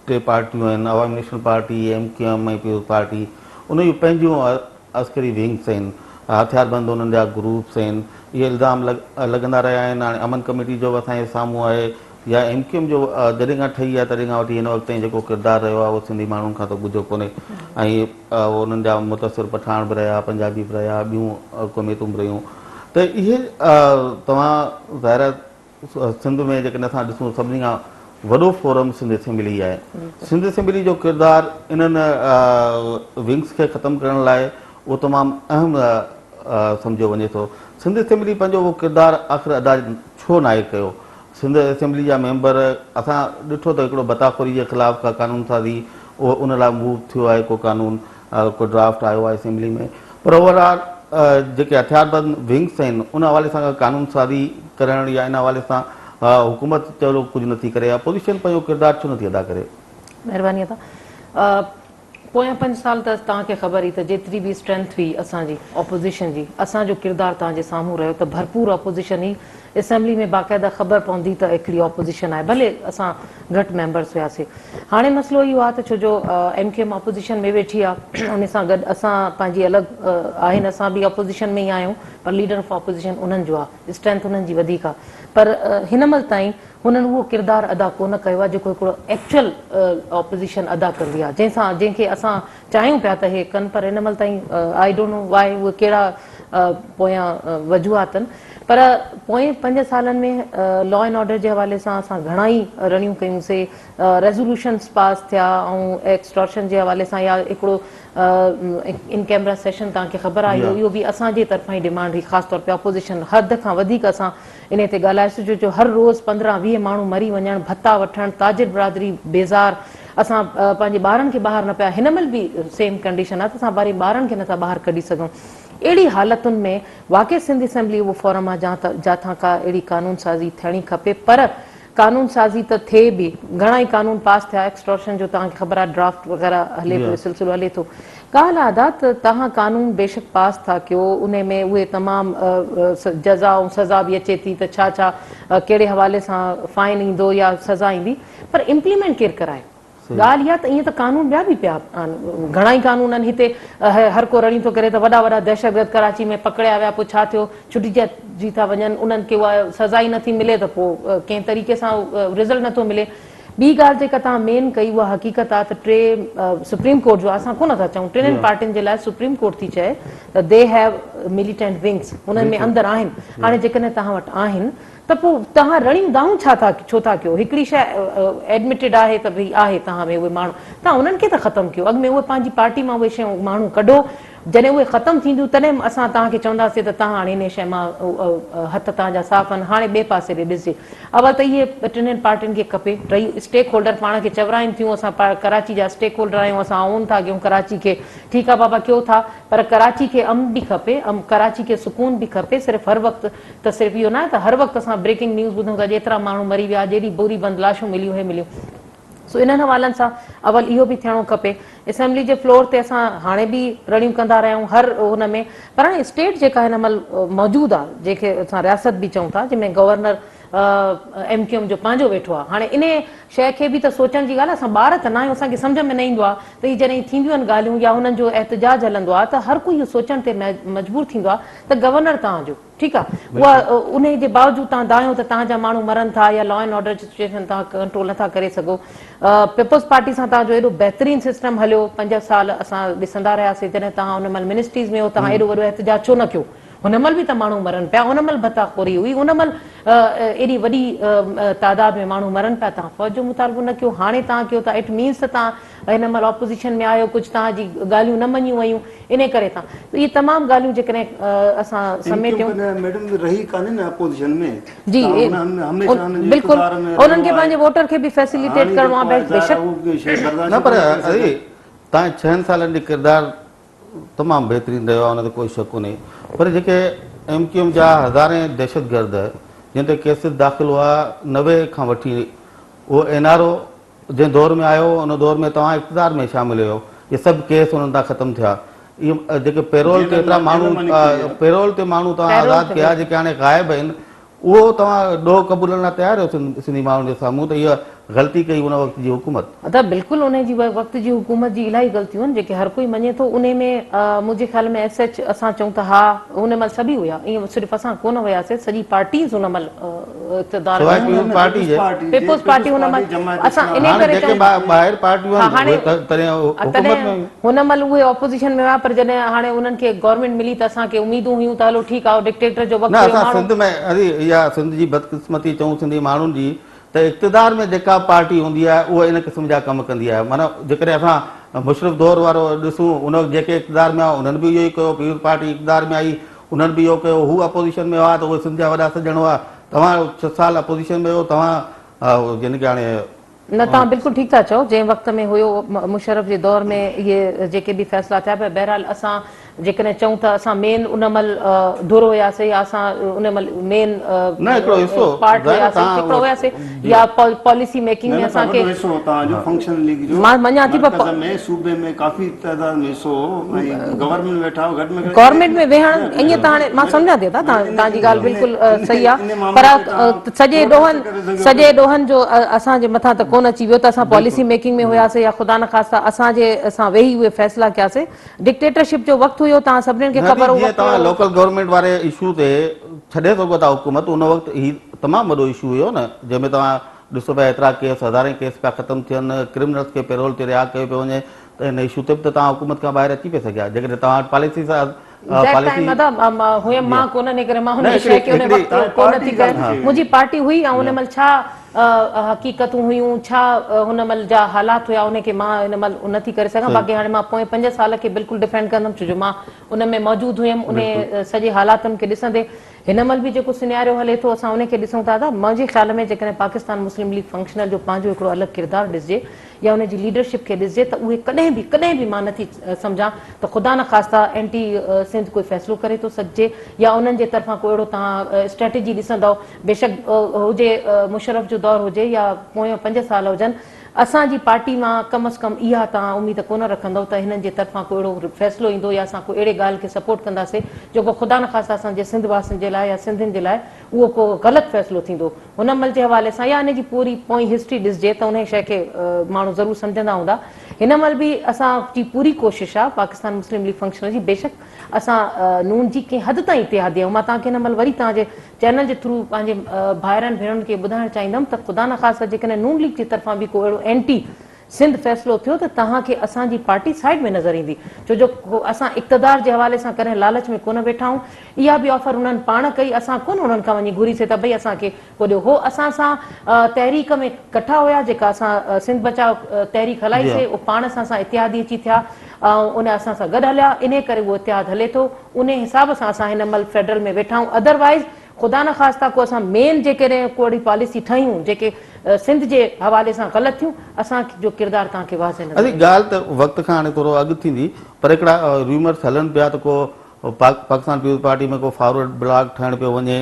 S1: ٽي پارٽيون آهن Awami National Party, M Q M ۽ Peoples Party ان جون پنهنجيون عسڪري ونگس آهن، هٿياربند انهن جا گروپس آهن، اهي الزام لڳندا رهيا آهن، هاڻي امن ڪميٽي جو به اسان جي سامهون آهي يا ايم ڪيو ايم جو جڏهن کان ٺهي آهي تڏهن کان وٺي هن وقت تائين جيڪو ڪردار رهيو آهي اهو سنڌي ماڻهن کان ته ڳجهو ڪونهي ۽ انهن جا متاثر پٺاڻ به رهيا، پنجابي به رهيا، ٻيون قوميتون به رهيون ته اهي توهان ظاهر آهي سنڌ ۾ جيڪڏهن اسان ڏسون سڀني کان وڏو فورم سنڌ اسيمبلي آهي. سنڌ اسيمبلي جو ڪردار انهن ونگس کي ختم ڪرڻ لاء اهو تمام اهم سمجهيو وڃي ٿو. سنڌ اسيمبلي پنهنجو اهو ڪردار آخر ادا ڇو ناهي ڪيو؟ سنڌ اسيمبلي جا ميمبر اسان ڏٺو ته هڪڙو ڀتا خوري جي خلاف ڪا قانون سازي اهو ان لاء موو ٿيو آهي ڪو قانون ڪو ڊرافٽ آيو آهي اسيمبلي ۾ پر اوور آل جيڪي هٿياربند ونگس آهن ان حوالي سان قانون سازي ڪرڻ يا ان حوالي سان حڪومت چلو ڪجهه نٿي ڪري اپوزيشن پنهنجو ڪردار ڇو نٿي ادا ڪري؟
S2: مهرباني ادا. پويان پنج سال ته توهان کي خبر ئي ته جيتري به اسٽرينٿ هئي اسان جي اپوزيشن جي اسان جو ڪردار توهان جي سامهون رهيو ته ڀرپور اپوزيشن هئي اسيمبلي ۾ باقاعده خبر پوندي ته هڪڙي اپوزيشن آهي ڀلي اسان گهٽ ميمبرس هياسي هاڻي مسئلو اهو آهي ته ڇو جو ايم ڪيو ايم اپوزيشن ۾ ويٺي آهي ان سان گڏ اسان پنهنجي الڳ آهن اسان به اپوزيشن ۾ ئي آهيون پر ليڊر آف اپوزيشن انهن جو آهي اسٽرينٿ انهن جي وڌيڪ آهي پر هن مهل تائين هنن اهو ڪردار ادا ڪونه ڪيو آهي جيڪو هڪڙو ايڪچوئل اپوزيشن ادا ڪندي آهي جنهن سان جنهن کي اسان چاهيون پيا ته هي ڪن پر هن مهل تائين I don't know وائي اهي ڪهڙا پويان وجوهات آهن پر پوئين پنج سالن ۾ لا اينڊ آرڊر جي حوالي سان اسان گهڻا ئي رڙيون ڪيون سي ريزولوشنس پاس ٿيا ۽ ايڪسٽارشن جي حوالي سان يا هڪڙو ان ڪيمرا سيشن توهان کي خبر آهي اهو به اسان جي طرفان ئي ڊيمانڊ هئي خاص طور تي اپوزيشن حد کان وڌيڪ اسان انهي تي ڳالهايوسين جو جو هر روز 15 20 ماڻهو مري وڃڻ ڀتا وٺڻ تاجر برادري بيزار اسان پنهنجي ٻارن کي ٻاهر نه پيا هن مهل به سيم ڪنڊيشن آهي ته اسان پنهنجي ٻارن کي نٿا ٻاهر ڪڍي سگهون اهڙي حالتن ۾ واقعي سنڌ اسيمبلي اهو فورم آهي جاتان ڪا اهڙي قانون سازي ٿيڻي کپي پر قانون سازي ته ٿئي به، گهڻا ئي قانون پاس ٿيا، ايڪسٽورشن جو توهان کي خبر آهي ڊرافٽ وغيره هلي پيو سلسلو هلي ٿو. ڳالهه آ ادا ته توهان قانون بيشڪ پاس ٿا ڪيو انهي ۾ اهي تمام جزا ۽ سزا به اچي ٿي ته ڇا ڇا ڪهڙي حوالي سان فائن ايندو يا سزا ايندي پر امپليمينٽ ڪير ڪرائي؟ ڳالهه اها ته ائين ته قانون ٻيا به پيا آهن، گهڻا ئي قانون آهن، هتي هر ڪو رڙيون ٿو ڪري ته وڏا وڏا دهشتگرد ڪراچي ۾ پڪڙيا ويا پوء ڇا ٿيو، ڇٽجي ٿا وڃن، انهن کي اها سزا ئي نٿي ملي ته پوء ڪنهن طريقي سان رزلٽ نٿو ملي. ٻي ڳالهه جيڪا توهان مين ڪئي اها حقيقت آهي ته ٽي سپريم ڪورٽ جو اسان ڪونه ٿا چئون ٽنهن پارٽين جي لاء سپريم ڪورٽ ٿي چئي ته the have militant wings انهن ۾ اندر آهن، هاڻي جيڪڏهن توهان وٽ آهن ته پوء توهان رڙيون دانهون ڇا ٿا ڇو ٿا ڪيو؟ هڪڙي شيء ايڊمٽيڊ آهي ته ڀئي آهي توهان ۾ اهي ماڻهو، توهان انهن کي ته ختم ڪيو، اڳ ۾ اهي پنهنجي پارٽي مان اهي شيون ماڻهو ڪڍو، جڏهن اهي ختم ٿينديون تڏهن اسان توهان کي چونداسين ته توهان هاڻي انهي شيء مان هٿ توهان جا صاف آهن، هاڻي ٻئي پاسي ڏي ڏسجي. اول ته اهي ٽنهين پارٽين کي کپي، ٽئي اسٽيڪ هولڊر پاڻ کي چورائين ٿيون اسان ڪراچي جا اسٽيڪ هولڊر آهيون، اسان اون ٿا ڪيون ڪراچي کي، ٺيڪ آهي بابا ڪيو ٿا پر ڪراچي کي امن به کپي، ڪراچي کي سڪون به کپي، صرف هر وقت ته صرف اهو ناهي ته هر وقت اسان بريڪنگ نيوز ٻڌون ٿا ايترا ماڻهو مري ويا اڄ ايڏي بوري بند لاشون مليون هي مليون سو انهن حوالن سان اول اهو به ٿيڻو کپي اسيمبلي جي فلور تي اسان هاڻي به رڙيون ڪندا رهيا آهيون هر ان ۾ پر هاڻي اسٽيٽ جيڪا هن مهل موجود آهي جنهن کي اسان رياست به چئون ٿا جنهن ۾ گورنر ايم ڪيو ايم جو پنهنجو ويٺو آهي هاڻي انهي شيء کي به ته سوچڻ جي ڳالهه اسان ٻار ته ناهيون اسان کي سمجهه ۾ نه ايندو آهي ته هي جڏهن ٿينديون آهن ڳالهيون يا انهن جو احتجاج هلندو آهي ته هر ڪوئي اهو سوچڻ تي مجبور ٿيندو آهي ته گورنر توهان جو ٺيڪ آ اها انهي جي باوجود توهان دانهيو ته توهان جا ماڻهو مرن ٿا يا لا اينڊ آرڊر جي سچوئيشن توهان ڪنٽرول نٿا ڪري سگهو پيپلز پارٽي سان توهان جو ايڏو بهترين سسٽم هليو پنج سال اسان ڏسندا رهياسين جڏهن توهان ان مهل منسٽريز ۾ هو توهان ايڏو وڏو احتجاج ڇو نه ڪيو هن مهل به ته ماڻهو مرن پيا ان مهل ڀتا خوري هئي ان مهل ايڏي وڏي تعداد ۾ ماڻهو مرن پيا توهان فوج جو مطالبو نه ڪيو هاڻي توهان ڪيو ٿا it means ته توهان هن مهل اپوزيشن ۾ آهيو ڪجهه توهان جي ڳالهيون نه مڃيون ويون انهي ڪري تان اهي تمام ڳالهيون جيڪڏهن اسان سميٽيون.
S3: ميڊم رهي ڪانهي نه اپوزيشن ۾
S2: جي بلڪل انهن کي پنهنجي ووٽر کي به فيسليٽيٽ ڪرڻو آهي بيشڪ.
S1: نه پر ادي تان ڇهن سالن جي ڪردار تمام بهترين رهيو آهي ان تي ڪوئي شڪ ڪونهي پر جيڪي ايم ڪيو ايم جا هزارين دهشتگرد جن تي ڪيسز داخل هئا 90 کان وٺي اهو اين آر او جنهن دور ۾ آيو ان دور ۾ توهان اقتدار ۾ شامل هيو اهي سڀ ڪيس انهن تان ختم ٿيا اهي جيڪي پيرول تي ايترا ماڻهو پيرول تي ماڻهو توهان آزاد ڪيا جيڪي هاڻي غائب آهن اهو توهان ڏوهه قبولڻ لاء تيار آهيو سنڌي ماڻهن جي سامهون ته اها غلطي ڪئي ان وقت جي حڪومت؟
S2: ادا بلڪل انهي جي وقت جي حڪومت جي الاهي غلطيون آهن جيڪي هر ڪوئي مڃي ٿو انهي ۾ منهنجي خيال ۾ ايس ايڇ اسان چئون ته ها ان مهل سڀئي هيا ائين صرف اسان ڪونه هياسي سڄي پارٽيز ان مهل اقتدار
S1: سواء پيپلز پارٽي جي.
S2: پيپلز پارٽي ان مهل اسان انهي
S1: هاڻي
S2: ڪري
S1: جيڪي
S2: چئون
S1: ٻاهر پارٽيون
S2: ها
S1: آهن
S2: هاڻي
S1: اهي تڏهن حڪومت ۾
S2: تڏهن
S1: هيون.
S2: هن مهل اهي اپوزيشن ۾ هيا پر جڏهن هاڻي انهن کي گورنمينٽ ملي ته اسان کي اميدون هيون ته هلو ٺيڪ آهي ڊڪٽيٽر جو وقت
S1: نه
S2: هيو
S1: اسان
S2: ماڻهو
S1: سنڌ ۾ اري اها سنڌ جي بدقسمتي چئون سنڌي ماڻهن جي ته اقتدار ۾ جيڪا به پارٽي هوندي آهي اها ان قسم جا ڪم ڪندي آهي معنيٰ جيڪڏهن اسان مشرف دور وارو ڏسون ان وقت جيڪي اقتدار ۾ آيا انهن به اهو ئي ڪيو پيپلز پارٽي اقتدار ۾ آئي انهن به اهو ڪيو هو اپوزيشن ۾ هئا ته اهي سنڌ جا وڏا سڄڻ هئا توهان ڇهه سال اپوزيشن ۾ هيو توهان يعني ڪي هاڻي
S2: نه توهان بلڪل ٺيڪ ٿا چئو جنهن وقت ۾ هيو مشرف جي دور ۾ اهي جيڪي به فيصلا ٿيا پر بهرحال اسان جيڪڏهن چئون ته اسان مين ان مهل ڌر هياسي يا اسان ان مهل مين
S1: نه هڪڙو حصو
S2: پارٽ
S1: ظاهر
S2: هياسي
S1: توهان
S2: هڪڙو هياسي
S1: جي
S2: يا پاليسي ميڪنگ
S3: نه
S2: ۾
S3: نه
S2: اسان کي
S3: وڏو حصو هو توهان جو فنڪشنل ليگ جو
S2: مان مڃان ٿي پر
S3: مرڪز ۾ صوبي ۾ ڪافي تعداد ۾ حصو هو ۽ گورنمينٽ ۾ ويٺا هئا گهٽ ۾ گهٽ
S2: گورنمينٽ ۾ ويهڻ ائين ته هاڻي مان سمجهان ٿي ادا توهان جي ڳالهه بلڪل صحيح آهي پر سڄي ڏوهن سڄي ڏوهن جو اسان جي مٿان ته ڪونه اچي ويو ته اسان پاليسي ميڪنگ ۾ هياسي يا خدا نخواسته اسان جي سان ويهي اهي فيصلا ڪياسي ڊڪٽيٽرشپ جو وقت هيو توهان سڀنين کي
S1: نه
S2: خبر
S1: جي
S2: هو
S1: جيئن
S2: وقت
S1: توهان
S2: هيو.
S1: لوڪل گورنمينٽ واري اشو تي ڇڏي سگهو ٿا حڪومت ان وقت هي تمام وڏو اشو هيو نه جنهن ۾ توهان ڏسو پيا ايترا ڪيس هزارين ڪيس پيا ختم ٿين ڪرمنلز کي پيرول تي رها ڪيو پيو وڃي ته ان اشو تي به ته توهان حڪومت کان ٻاهر اچي پئي سگهيا جيڪڏهن توهان وٽ پاليسي ساز
S2: that
S1: policy
S2: time ادا هيم مان ڪونه ان ڪري مان
S1: نه
S2: ان شيء کي ان
S1: هڪڙي
S2: وقت ڪونه ٿي ڪري منهنجي پارٽي هئي ۽ ان مهل ڇا حقيقتون هيون ڇا هن مهل جا حالات هيا ان کي مان هن مهل نه ٿي ڪري سگهان باقي هاڻي مان پوئين 5 سال کي بلڪل ڊفينڊ ڪندم ڇو جو مان ان ۾ موجود هيم ان سڄي حالاتن کي ڏسندي هن مهل به جيڪو سنياريو هلي ٿو اسان ان کي ڏسون ٿا ته منهنجي خيال ۾ جيڪڏهن پاڪستان مسلم ليگ فنڪشنل جو پنهنجو هڪڙو الڳ ڪردار ڏسجي يا ان جي ليڊرشپ کي ڏسجي ته اهي ڪڏهن به ڪڏهن به مان نٿي سمجهان ته خدا نخواسته اينٽي سنڌ ڪوئي فيصلو ڪري ٿو سگهجي يا انهن جي طرفان ڪو اهڙو توهان اسٽريٽجي ڏسندؤ بيشڪ هجي مشرف جو دور هجي يا پويان 5 سال هجن اسان جي پارٽي مان ڪم از ڪم اها توهان اميد ڪونه رکندؤ ته هنن جي طرفان ڪو اهڙو فيصلو ايندو يا اسان ڪو اهڙي ڳالهه کي سپورٽ ڪنداسي جيڪو خدا نخواسته اسان جي سنڌ واسين جي لاء يا سنڌين جي لاء اهو ڪو غلط فيصلو ٿيندو هن عمل جي حوالي سان يا ان جي پوري پوئين هسٽري ڏسجي ته انهي شيء کي ماڻهو ضرور سمجهندا هوندا. هن مهل به اسان جي پوري ڪوشش آ پاڪستان مسلم ليگ فنڪشنل جي بيشڪ اسان نون جي ڪنهن حد تائين اتحادي آهيون. مان توهان کي هن مهل وري توهان جي چينل جي ٿرو پنهنجي ڀائرن ڀيڻن کي ٻڌائڻ چاهيندم ته خدا نخواسته جيڪڏهن نون ليگ جي طرفان به ڪو اهڙو اينٽي سنڌ فيصلو ٿيو ته توهان کي اسان جي پارٽي سائيڊ ۾ نظر ايندي ڇو جو اسان اقتدار جي حوالي سان ڪڏهن لالچ ۾ ڪونه ويٺا آهيون اها به آفر انهن پاڻ ڪئي اسان ڪونه انهن کان وڃي گهري سي ته ڀئي اسان کي ڪو ڏيو هو اسان سان تحريڪ ۾ ڪٺا هيا جيڪا اسان سنڌ بچاء تحريڪ هلائي سي اهو پاڻ اسان سان اتحادي اچي ٿيا ۽ ان اسان سان گڏ هليا انهي ڪري اهو اتحاد هلي ٿو انهي حساب سان اسان هن مهل فيڊرل ۾ ويٺا آهيون ادروائيز خدا نخواسته ڪو اسان مين جيڪڏهن ڪو اهڙي پاليسي ٺاهيون جيڪي سنڌ جي حوالي سان غلط ٿيون اسان جو ڪردار توهان کي واضح نظر
S1: ادي
S2: ايندو.
S1: ڳالهه ته وقت کان هاڻي ٿورو اڳ ٿيندي پر هڪڙا ريومرس هلن پيا ته ڪو پاڪستان پيپلز پارٽي ۾ ڪو فارورڊ بلاڪ ٺهڻ پيو وڃي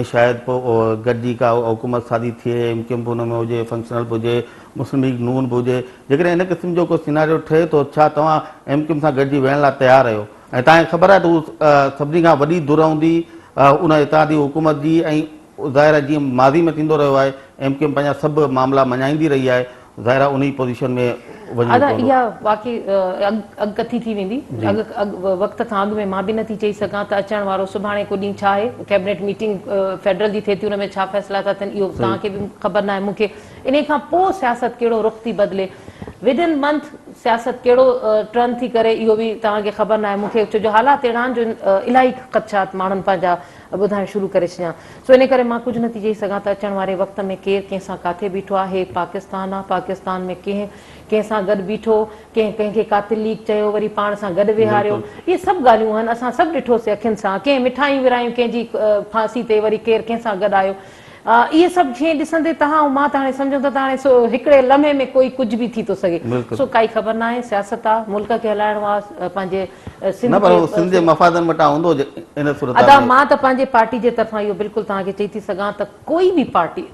S1: ۽ شايد پوء گڏجي ڪا حڪومت سازي ٿئي ايم ڪيو ايم به ان ۾ هجي فنڪشنل به هجي مسلم ليگ نون به هجي جيڪڏهن ان قسم جو ڪو سيناريو ٺهي ٿو ڇا توهان ايم ڪيو ايم سان گڏجي ويهڻ لاء تيار آهيو؟ ۽ توهان کي خبر آهي ته هو سڀني کان وڏي ڌر هوندي ان اتحادي حڪومت جي ۽ ظاهر آهي جيئن ماضي ۾ ٿيندو رهيو آهي ايم ڪيو ايم پنهنجا سڀ معاملا مڃائيندي رهي آهي ظاهر آهي انهي پوزيشن ۾ وڃڻو
S2: ادا
S1: پوندو.
S2: اها واقعي اڳڪٿي ٿي ويندي اڳ وقت کان اڳ ۾ مان به نٿي چئي سگهان ته اچڻ وارو سڀاڻي ڪو ڏينهن ڇا آهي ڪيبنيٽ ميٽنگ فيڊرل جي ٿئي ٿي ان ۾ ڇا فيصلا ٿا ٿين اهو توهان کي به خبر ناهي مون کي انهي کان پوء سياست ڪهڙو رخ ٿي بدلي ود ان منٿ سياست ڪهڙو ٽرن ٿي ڪري اهو به توهان کي خبر ناهي مون کي ڇو جو حالات اهڙا آهن جو الاهي خدشات ماڻهن پنهنجا ٻڌائڻ شروع ڪري ڇڏيا سو انهي ڪري مان ڪجهه نٿي چئي سگهان ته اچڻ واري وقت ۾ ڪير ڪنهن سان ڪاٿي بيٺو آهي پاڪستان آ پاڪستان ۾ ڪنهن ڪنهن سان گڏ بيٺو ڪنهن ڪنهن کي قاتل ليگ چيو وري پاڻ سان گڏ ويهاريو اهي سڀ ڳالهيون آهن اسان سڀ ڏٺوسي اکين سان ڪنهن مٺايون ورهايون ڪنهن جي ڦاسي تي وري ڪير ڪنهن سان گڏ آيو اهي سڀ شيون ڏسندي توهان ۽ مان ته هاڻي سمجهون ٿا ته هاڻي سو هڪڙي لمحي ۾ ڪوئي ڪجهه به ٿي ٿو سگهي سو ڪائي خبر ناهي سياست آ ملڪ کي هلائڻو آ پنهنجي سنڌ
S1: نه پر اهو سنڌ جي مفادن وٽان هوندو ان صورتحال
S2: ادا
S1: ۾
S2: مان ته پنهنجي پارٽي جي طرفان اهو بلڪل توهان کي چئي ٿي سگهان ته ڪوئي به پارٽي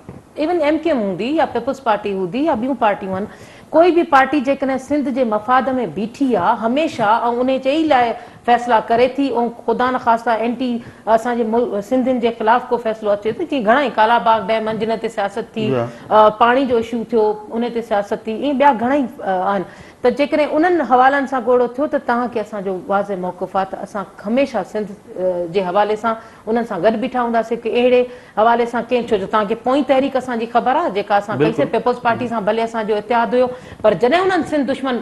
S2: ايون ايم ڪيو ايم هوندي يا پيپلز پارٽي هوندي يا ٻيون پارٽيون آهن ڪوئي به پارٽي جيڪڏهن سنڌ جي مفاد ۾ بيٺي آ هميشه ۽ انهي جي ئي لاء فيصلا ڪري ٿي ۽ خدا نخواسته اينٽي اسان جي سنڌين جي خلاف ڪو فيصلو اچي ٿو جيئن گهڻا ئي ڪالا باغ ڊيم آهن جن تي سياست ٿي پاڻي جو اشو ٿيو ان تي سياست ٿي ائين ٻيا گهڻا ئي آهن ته جيڪڏهن انهن حوالن سان ڪو اهڙو ٿيو ته توهان کي اسان جو واضح موقف آهي ته اسان هميشه سنڌ جي حوالي سان انهن سان گڏ بيٺا هونداسين ڪي اهڙي حوالي سان ڪنهن ڇو جو توهان کي پوئين تحريڪ اسان جي خبر آهي جيڪا اسان ڪئي سي پيپلز پارٽي سان ڀلي اسان جو اتحاد هيو پر جڏهن انهن سنڌ دشمن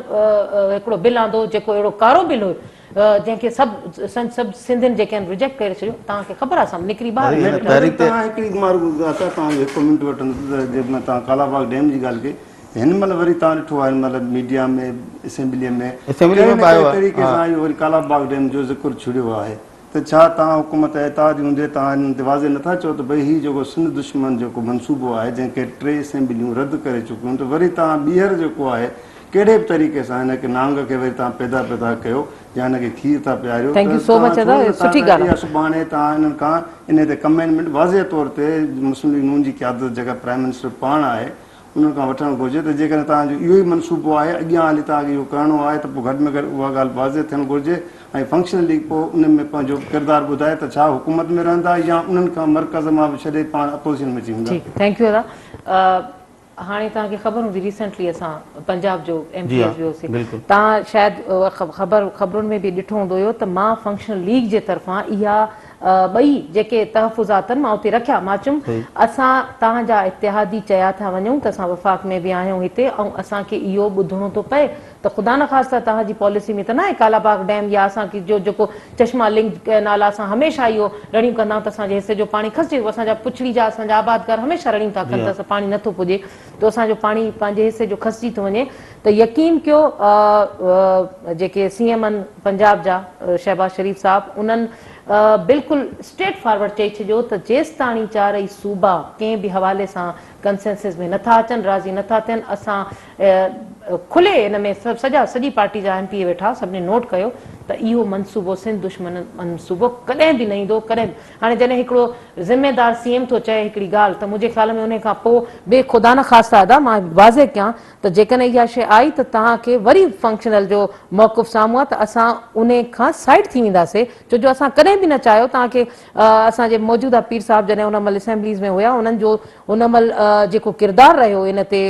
S2: هڪڙو بل آندو جيڪو اهڙو ڪارو بل هيو جنهن کي سڀ سڀ سنڌين جيڪي آهن رجيڪٽ ڪري ڇڏيو توهان کي خبر آهي اسان نڪري ٻاهر
S3: هن تحريڪ تي توهان هڪڙي مان رڳو عطا توهان جو هڪ منٽ وٺندس ته جنهن مهل توهان ڪالا باغ ڊيم جي ڳالهه ڪئي ته هن مهل وري توهان ڏٺو آهي هن مهل ميڊيا ۾ اسيمبلي ۾
S1: اسيمبلي
S3: ڪهڙي
S1: ۾
S3: نه
S1: به آيو
S3: ڪهڙي
S1: آهي
S3: طريقي سان اهو وري ڪالا باغ ڊيم جو ذڪر ڇڙيو آهي ته ڇا توهان حڪومت اتحادي هوندي توهان انهن تي واضح نٿا چئو ته ڀئي هي جيڪو سنڌ دشمن جيڪو منصوبو آهي جنهن کي ٽي اسيمبليون رد ڪري چڪيون ته وري توهان ٻيهر جيڪو آهي ڪهڙي به طريقي سان هن کي نانگ کي وري توهان پيدا پيدا ڪيو يا هن کي کير ٿا پياريو
S2: thank
S3: ته
S2: يو سو
S3: توهان
S2: مچ
S3: ڇو
S2: ادا
S3: نه
S2: سٺي
S3: ٿا
S2: ڳالهه
S3: اها سڀاڻي توهان انهن کان انهي تي ڪمينٽمينٽ واضح طور تي مسلم ليگ نون جي قيادت جيڪا پرائم منسٽر پاڻ آهي انهن کان وٺڻ گهرجي ته جيڪڏهن توهان جو اهو ئي منصوبو آهي اڳيان هلي توهان کي اهو ڪرڻو آهي ته پوء گهٽ ۾ گهٽ اها ڳالهه واضح ٿيڻ گهرجي ۽ فنڪشنل ليگ پوء ان ۾ پنهنجو ڪردار ٻڌائي ته ڇا حڪومت ۾ رهندا يا انهن کان مرڪز مان به ڇڏي پاڻ اپوزيشن ۾ اچي ويندا.
S2: ٺيڪ thank you ادا هاڻي توهان کي خبر هوندي ريسينٽلي اسان پنجاب جو ايم پي ايس ويو سي توهان شايد خبر خبرن ۾ به ڏٺو هوندو اهو ته مان فنڪشنل ليگ جي طرفان اها ٻئي جيڪي تحفظات آهن مان اتي رکيا مان چيم اسان توهان جا اتحادي چيا ٿا وڃون ته اسان وفاق ۾ به آهيون هتي ۽ اسان کي اهو ٻڌڻو ٿو پئي ته خدا نخواسته توهان جي پاليسي ۾ ته ناهي ڪالا باغ ڊيم يا اسان کي جو جيڪو چشما لنڪ ڪئنال آهي اسان هميشه اهو رڙيون ڪندا آهيون ته اسان جي حصي جو پاڻي کسجي ٿو اسان جا پڇڙي جا اسان جا آبادگار هميشه رڙيون ٿا ڪن ته اسان پاڻي نٿو پڄي ته اسان جو پاڻي پنهنجي حصي جو کسجي ٿو وڃي ته يقين ڪيو جيڪي سي ايم آهن پنجاب جا شهباز شريف صاحب انهن بلڪل اسٽريٽ فارورڊ چئي ڇڏيو ته جيستاڻي چارئي صوبا ڪنهن به حوالي سان ڪنسينسز ۾ نٿا اچن راضي نٿا ٿين اسان کلي ان ۾ سڀ سڄا سڄي پارٽي جا ايم پي اي ويٺا سڀني نوٽ ڪيو ته اهو منصوبو سنڌ دشمن منصوبو ڪڏهن به نه ايندو ڪڏهن به هاڻي جڏهن هڪڙو ذميدار سي ايم ٿو چئي هڪڙي ڳالهه ته منهنجي خيال ۾ انهي کان پوء به خدا نخواسته ادا مان واضح ڪيان ته جيڪڏهن اها شيء آئي ته توهان کي وري فنڪشنل جو موقف سامهون آهي ته اسان انهي کان سائيڊ ٿي وينداسي ڇو جو اسان ڪڏهن به نه چاهيو توهان کي اسان جي موجوده پير صاحب جڏهن ان مهل اسيمبليز ۾ هيا انهن جو ان مهل جيڪو ڪردار رهيو ان تي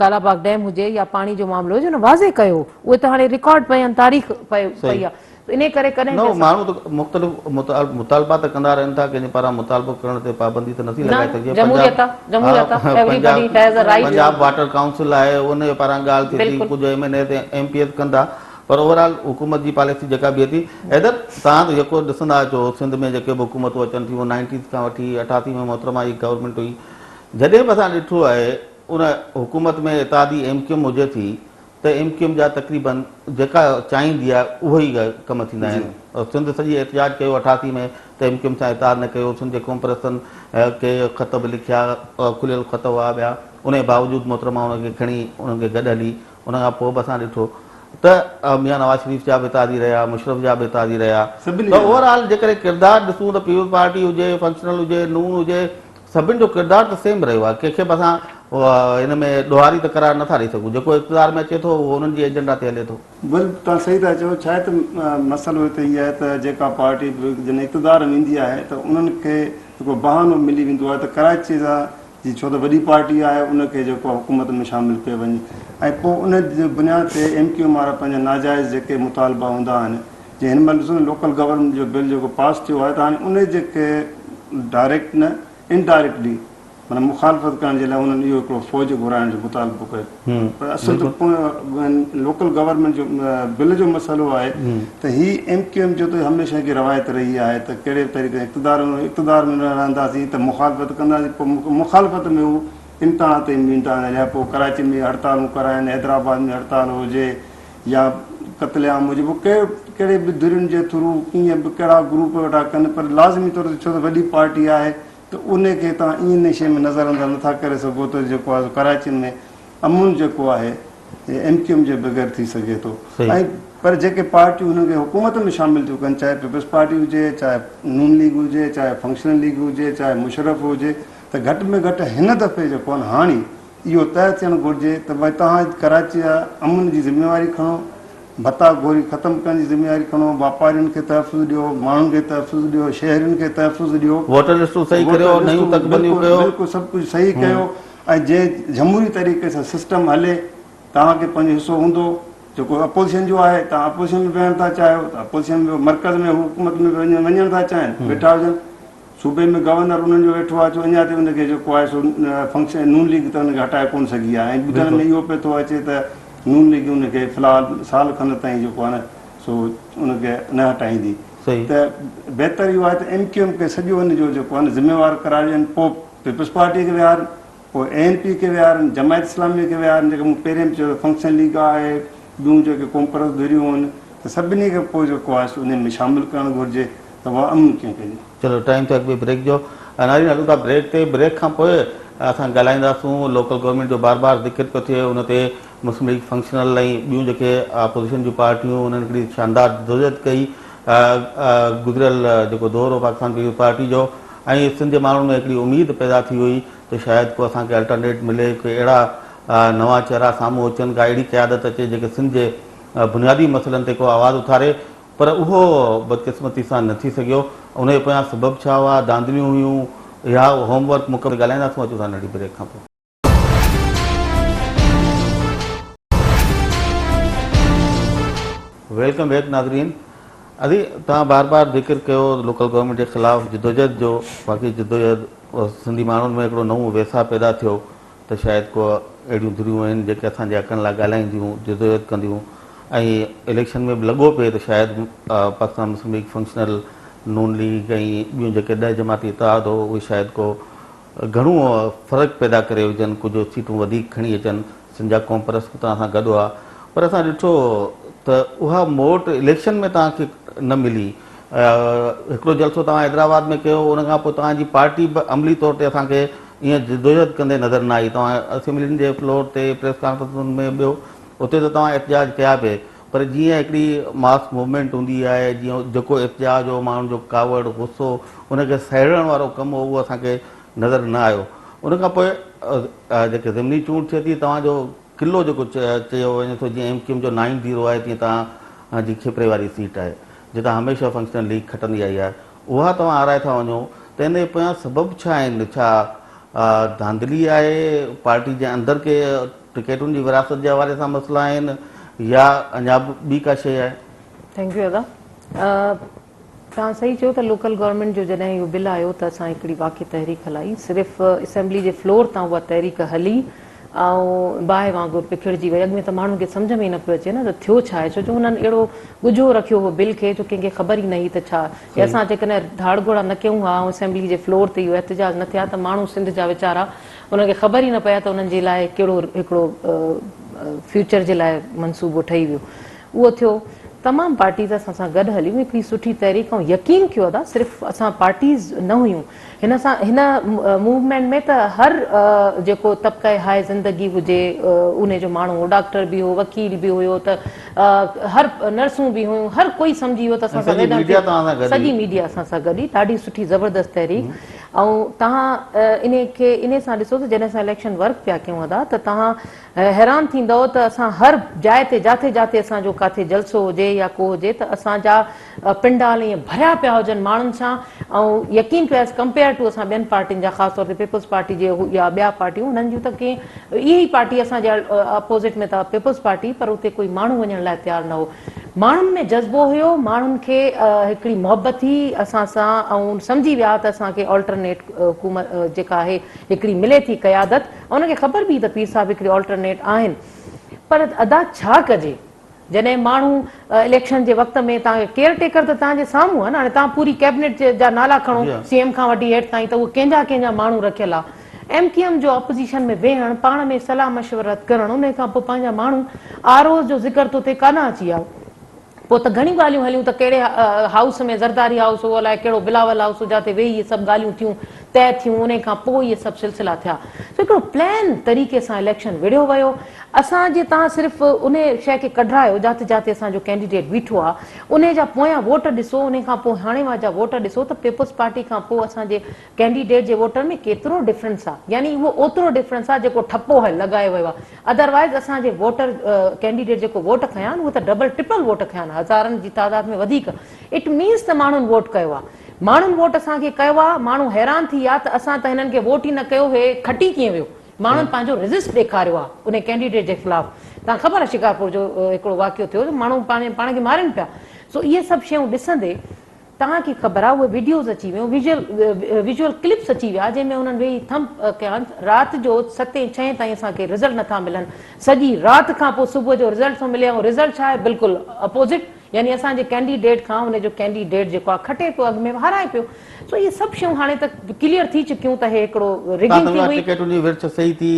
S2: ڪالا باغ ڊيم هجي يا پاڻي جو معاملو هجي ان واضح ڪيو اهي ته هاڻي رڪارڊ پيا آهن تاريخ پئي آهي انهي ڪري ڪڏهن
S1: نه ماڻهو ته مختلف مطالبا ته ڪندا رهن ٿا ڪنهن جي پاران مطالبو ڪرڻ تي پابندي ته نٿي لڳائي سگهجي
S2: جمهوريت آهي جمهوريت آهي everybody has a right
S1: Punjab water council آهي ان جي پاران ڳالهه ٿئي ٿي ڪجهه M N As ۽ M P As ڪن ٿا پر اوور آل حڪومت جي پاليسي جيڪا بيهي ٿي حيدر توهان ته جيڪو ڏسندا اچو سنڌ ۾ جيڪي به حڪومتون اچن ٿيون نائنٽيز کان وٺي 88 ۾ محترمه جي گورنمينٽ هئي جڏهن به اسان ڏٺو آهي ان حڪومت ۾ اتحادي ايم ڪيو ايم هجي ٿي ته ايم ڪيو ايم جا تقريبن جيڪا چاهيندي آهي اهو ئي ڪم ٿيندا آهن سنڌ سڄي احتجاج ڪيو 88 ۾ ته ايم ڪيو ايم سان اتحاد نه ڪيو سنڌ جي قومپرستن کي خط به لکيا کليل خط هئا ٻيا ان جي باوجود محترمه ان کي کڻي انهن کي گڏ هلي ان کان پوء به اسان ڏٺو ته ميان نواز شريف جا به اتحادي رهيا، مشرف جا به اتحادي رهيا ته اوور آل جيڪڏهن ڪردار ڏسون ته پيپلز پارٽي هجي، فنڪشنل هجي، نون هجي سڀن جو ڪردار ته سيم رهيو آهي ڪنهن کي به اسان هن ۾ ڏوهاري ته قرار نٿا ڏئي سگهون جيڪو اقتدار ۾ اچي ٿو اهو انهن جي ايجنڊا تي هلي ٿو.
S3: بلڪل توهان صحيح ٿا چئو ڇا آهي ته مسئلو هتي هي آهي ته جيڪا پارٽي به جڏهن اقتدار ۾ ايندي آهي ته انهن کي هڪڙو بهانو ملي ويندو آهي ته ڪراچي سان جي ڇو ته وڏي پارٽي آهي ان کي جيڪو آهي حڪومت ۾ شامل ڪيو وڃي ۽ پوء ان جي بنياد تي ايم ڪيو ايم وارا پنهنجا ناجائز جيڪي مطالبا هوندا آهن جيئن هن مهل ڏسو نه لوڪل گورنمينٽ جو بل جيڪو پاس ٿيو آهي ته هاڻي ان جيڪي ڊائريڪٽ نه انڊائريڪٽلي معنيٰ مخالفت ڪرڻ جي لاء انهن اهو هڪڙو فوج گهرائڻ جو مطالبو ڪيو پر اصل ته لوڪل گورنمينٽ جو بل جو مسئلو آهي ته هي ايم ڪيو ايم جو ته هميشه هڪ روايت رهي آهي ته ڪهڙي به طريقي سان اقتدار ۾ اقتدار ۾ نه رهنداسين ته مخالفت ڪنداسين پوء مخالفت ۾ هو امتحان تائين ويندا آهن يا پوء ڪراچي ۾ هڙتالون ڪرائن حيدرآباد ۾ هڙتال هجي يا قتل عام هجي پوء ڪهڙي به ڌرين جي ٿرو ڪيئن به ڪهڙا گروپ ويٺا ڪن پر لازمي طور تي ڇو ته وڏي پارٽي آهي ته ان کي توهان ائين ان شيء ۾ نظر انداز نٿا ڪري سگهو ته جيڪو آهي سو ڪراچين ۾ امن جيڪو آهي ايم ڪيو ايم جي بغير ٿي سگهي ٿو ۽ پر جيڪي پارٽيون هنن کي حڪومت ۾ شامل ٿيون ڪن چاهي پيپلز پارٽي هجي چاهي نون ليگ هجي چاهي فنڪشنل ليگ هجي چاهي مشرف هجي ته گهٽ ۾ گهٽ هن دفعي جيڪو آهي هاڻي اهو طئه ٿيڻ گهرجي ته ڀائي توهان ڪراچي جا امن جي ذميواري کڻو ڀتا خوري ختم ڪرڻ جي ذميواري کڻو، واپارين کي تحفظ ڏيو، ماڻهن کي تحفظ ڏيو، شهرين کي تحفظ ڏيو.
S1: ووٽر لسٽون صحيح ڪريو،
S3: ووٽر
S1: نيون
S3: لسٽون
S1: تڪبنديون
S3: بلڪل
S1: ڪيو.
S3: بلڪل سڀ ڪجهه صحيح ڪيو ۽ جنهن جمهوري طريقي سان سسٽم هلي توهان کي پنهنجو حصو هوندو جيڪو اپوزيشن جو آهي توهان اپوزيشن ۾ ويهڻ ٿا چاهيو ته اپوزيشن ۾ مرڪز ۾ هو حڪومت ۾ وڃڻ ٿا چاهين ويٺا هجن صوبي ۾ گورنر انهن جو ويٺو آهي جو اڃا تائين ان کي جيڪو آهي سو فنڪشن نون ليگ ته ان کي هٽائي ڪونه سگهي آهي ۽ ٻڌڻ ۾ اهو پيو ٿو اچي ته نون ليگ ان کي في الحال سال کن تائين جيڪو آهي نه سو ان کي نه هٽائيندي ته بهتر اهو آهي ته ايم ڪيو ايم کي سڄو ان جو جيڪو آهي نه ذميوار قرار ڏين پوء پيپلز پارٽي کي ويهارن پوء اي اين پي کي ويهارن جماعت اسلامي کي ويهارن جيڪي مون پهرين به چيو ته فنڪشن ليگ آهي ٻيون جيڪي قومپرست ڌريون آهن ته سڀني کي پوء جيڪو آهي سو انهن ۾ شامل ڪرڻ گهرجي ته اها امن ڪيئن ڪجي.
S1: چلو ٽائيم ٿيو هڪ ٻئي بريڪ جو ناظرين هلون ٿا بريڪ تي بريڪ کان پوء اسان ڳالهائينداسون لوڪل گورنمينٽ جو بار بار ذڪر پيو ٿئي ان تي مسلم ليگ فنڪشنل ۽ ٻيون جيڪي اپوزيشن جون پارٽيون انهن هڪڙي شاندار جدوجهد ڪئي گذريل جيڪو دور هو پاڪستان پيپلز پارٽي جو ۽ سنڌ جي ماڻهن ۾ هڪڙي اميد پيدا ٿي هئي ته شايد ڪو اسان کي الٽرنيٽ ملي ڪي اهڙا نوان چهرا سامهون اچن ڪا اهڙي قيادت اچي جيڪي سنڌ جي بنيادي مسئلن تي ڪو آواز اٿاري پر اهو بدقسمتي سان نه ٿي سگهيو. ان جي پويان سبب ڇا هئا؟ ڌانڌليون هيون يا هوم ورڪ مڪمل؟ ڳالهائينداسون اچون ٿا ننڍي بريڪ کان پوء. Welcome back ناظرين ادي توهان بار بار ذڪر ڪيو لوڪل گورنمينٽ جي خلاف جدوجهد جو باقي جدوجهد سنڌي ماڻهن ۾ هڪڙو نئون ويساهه پيدا ٿيو ته شايد ڪو اهڙيون ڌريون آهن جيڪي اسان جي حقن لاء ڳالهائينديون، جدوجهد ڪنديون ۽ اليڪشن ۾ به لڳو پئي ته شايد پاڪستان مسلم ليگ فنڪشنل، نون ليگ ۽ ٻيون جيڪي ڏهه جماعتي اتحاد هو اهي شايد ڪو گهڻو فرق پيدا ڪري وجهن، ڪجهه سيٽون وڌيڪ کڻي اچن، سنڌ جا قومپرست به توهان سان گڏ هئا پر اسان ڏٺو ته اها موٽ اليڪشن ۾ توهان کي نه ملي. هڪڙو جلسو توهان حيدرآباد ۾ ڪيو ان کان پوء توهان جي پارٽي به عملي طور تي اسان کي ائين جدوجهد ڪندي نظر نه آئي. توهان اسيمبلين جي فلور تي، پريس ڪانفرنسن ۾ ٻيو اتي ته توهان احتجاج ڪيا پئي پر جيئن هڪڙي ماس موومينٽ هوندي آهي، جيئن جيڪو احتجاج هو، ماڻهن جو ڪاوڙ، غصو، ان کي سهيڙڻ وارو ڪم هو، اهو اسان کي نظر نه آيو. ان کان پوء جيڪي ضمني چونڊ ٿئي ٿي، توهان جو قلعو جيڪو چيو وڃي ٿو، جيئن ايم ڪيو ايم جو نائن زيرو آهي، تيئن توهان جي کپري واري سيٽ آهي، جتان هميشه فنڪشنل ليگ کٽندي آئي آهي. اها توهان هارائي ٿا وڃو ته ان جي پويان سبب ڇا آهن؟ ڇا ڌانڌلي آهي، پارٽي جي اندر ڪي ٽڪيٽن جي ورهاست جي حوالي سان مسئلا آهن يا اڃا به ٻي ڪا شيء آهي؟
S2: Thank you ادا. توهان صحيح چيو ته لوڪل گورنمينٽ جو جڏهن اهو بل آيو ته اسان هڪڙي واقعي تحريڪ هلائي صرف اسيمبلي جي فلور تان اها تحريڪ هلي ۽ باهه وانگر پکڙجي وئي. اڳ ۾ ته ماڻهن کي سمجهه ۾ ئي نه پيو اچي نه ته ٿيو ڇا آهي ڇو جو هنن اهڙو ڳجهو رکيو هو بل کي جو ڪنهن کي خبر ئي نه هئي ته ڇا هي اسان جيڪڏهن ڌاڙ گهوڙا نه ڪيون ها ۽ اسيمبلي جي فلور تي اهو احتجاج نه ٿيا ته ماڻهو سنڌ جا ويچارا انهن کي خبر ئي نه پئي ها ته انهن جي لاء ڪهڙو هڪڙو فيوچر جي لاء منصوبو ٺهي ويو اهو ٿيو تمام پارٽيز اسان سان گڏ هليون هڪڙي سٺي تحريڪ ۽ يقين ڪيو ادا صرف اسان پارٽيز نه هيون هن سان هن موومينٽ ۾ ته هر جيڪو طبقه هاء زندگي هجي انهي جو ماڻهو هو ڊاڪٽر به هو وڪيل به هيو ته هر نرسون به هيون هر ڪوئي سمجهي ويو ته اسان سان ويڌڻ ٿي سڄي ميڊيا اسان سان گڏ هئي ڏاڍي سٺي زبردست تحريڪ ۽ توهان انهي کي انهي سان ڏسو ته جڏهن اسان اليڪشن ورڪ پيا ڪيون ادا ته توهان حيران ٿيندؤ ته اسان هر جاء تي جاٿي جاٿي اسان جو ڪاٿي جلسو هجي يا ڪو هجي ته اسان جا پنڊال ائين ڀريا پيا هجن ماڻهن سان ۽ يقين ڪيو ايز ڪمپيئر ٽو اسان ٻين پارٽين جا خاص طور تي پيپلز پارٽي جي يا ٻيا پارٽيون انهن جون ته ڪي اهي ئي پارٽي اسان جي اپوزٽ ۾ ته پيپلز پارٽي پر اتي ڪوئي ماڻهو وڃڻ لاء تيار نه هو ماڻهن ۾ جذبو هيو ماڻهن کي هڪڙي محبت هئي اسان سان ۽ سمجهي ويا ته اسان کي آلٽرنيٽ حڪومت جيڪا آهي هڪڙي ملي ٿي قيادت ان کي خبر به هئي ته پير صاحب هڪڙي آلٽرنيٽ آهن پر ادا ڇا ڪجي جڏهن ماڻهو اليڪشن جي وقت ۾ توهان کي ڪيئر ٽيڪر ته توهان جي سامهون آهي نه هاڻي توهان پوري ڪيبنيٽ جا نالا کڻو سي ايم کان وٺي هيٺ تائين ته اهي ڪنهن جا ڪنهن جا ماڻهو رکيل آ ايم ڪيو ايم جو اپوزيشن ۾ ويهڻ پاڻ ۾ صلاح مشورت ڪرڻ ان کان پوء پنهنجا ماڻهو آر اوز جو ذڪر ٿو ٿئي ڪاڏانهن اچي ويا پوء ته گهڻيون ڳالهيون هليون ته ڪهڙي هائوس ۾ زرداري هائوس هو الائي ڪهڙو بلاول هائوس هو جاتي ويهي اهي سڀ ڳالهيون ٿيون طئي ٿيون انهي کان پوء اهي سڀ سلسلا ٿيا سو هڪڙو پلان طريقي سان اليڪشن وڙهيو ويو اسان جي تان صرف انهي شيء کي ڪڍرايو جاتي جاتي اسان جو ڪينڊيڊيٽ بيٺو آ انهي جا پويان ووٽ ڏسو انهي کان پوء هاڻي وا جا ووٽ ڏسو ته پيپلز پارٽي کان پوء اسان جي ڪينڊيڊيٽ جي ووٽن ۾ ڪيترو ڊفرنس آ يعني اهو اوترو ڊفرنس آ جيڪو ٺپو هل لڳايو ويو آ ادروائيز اسان جي ووٽر ڪينڊيڊيٽ جيڪو ووٽ کنيا آهن اهي ته ڊبل ٽرپل ووٽ کنيا آهن هزارن جي تعداد ۾ وڌيڪ it means ته ماڻهن ووٽ ڪيو آ ماڻهن ووٽ اسان کي ڪيو آ ماڻهو حيران ٿي ويا ته اسان ته هنن کي ووٽ ئي نه ڪيو هي کٽي ڪيئن ويو ماڻهن پنهنجو ريزسٽ ڏيکاريو آ انهي ڪينڊيڊيٽ جي خلاف تان خبر آ شڪارپور جو هڪڙو واقعو ٿيو ته ماڻهو پاڻ پاڻ کي مارين پيا سو اهي سڀ شيون ڏسندي توهان کي خبر آ اهي وڊيوز اچي ويون ويجوئل ويجوئل ڪلپس اچي ويا جنهن ۾ انهن ويهي ٿمپ ڪيا رات جو ستين ڇهين تائين اسان کي رزلٽ نٿا ملن سڄي رات کان پوء صبح جو رزلٽ ٿو ملي ۽ رزلٽ ڇا آهي بلڪل اپوزٽ يعني اسان جي ڪينڊيڊيٽ کان ان جو ڪينڊيڊيٽ جيڪو آ کٽي پيو اڳ ۾ هارائي پيو سو اهي سڀ شيون هاڻي ته ڪليئر ٿي چڪيون ته هي هڪڙو
S1: توهان
S2: رگنگ ٿي
S1: سمجهو
S2: هئي.
S1: ٽڪيٽن جي ورڇ صحيح ٿي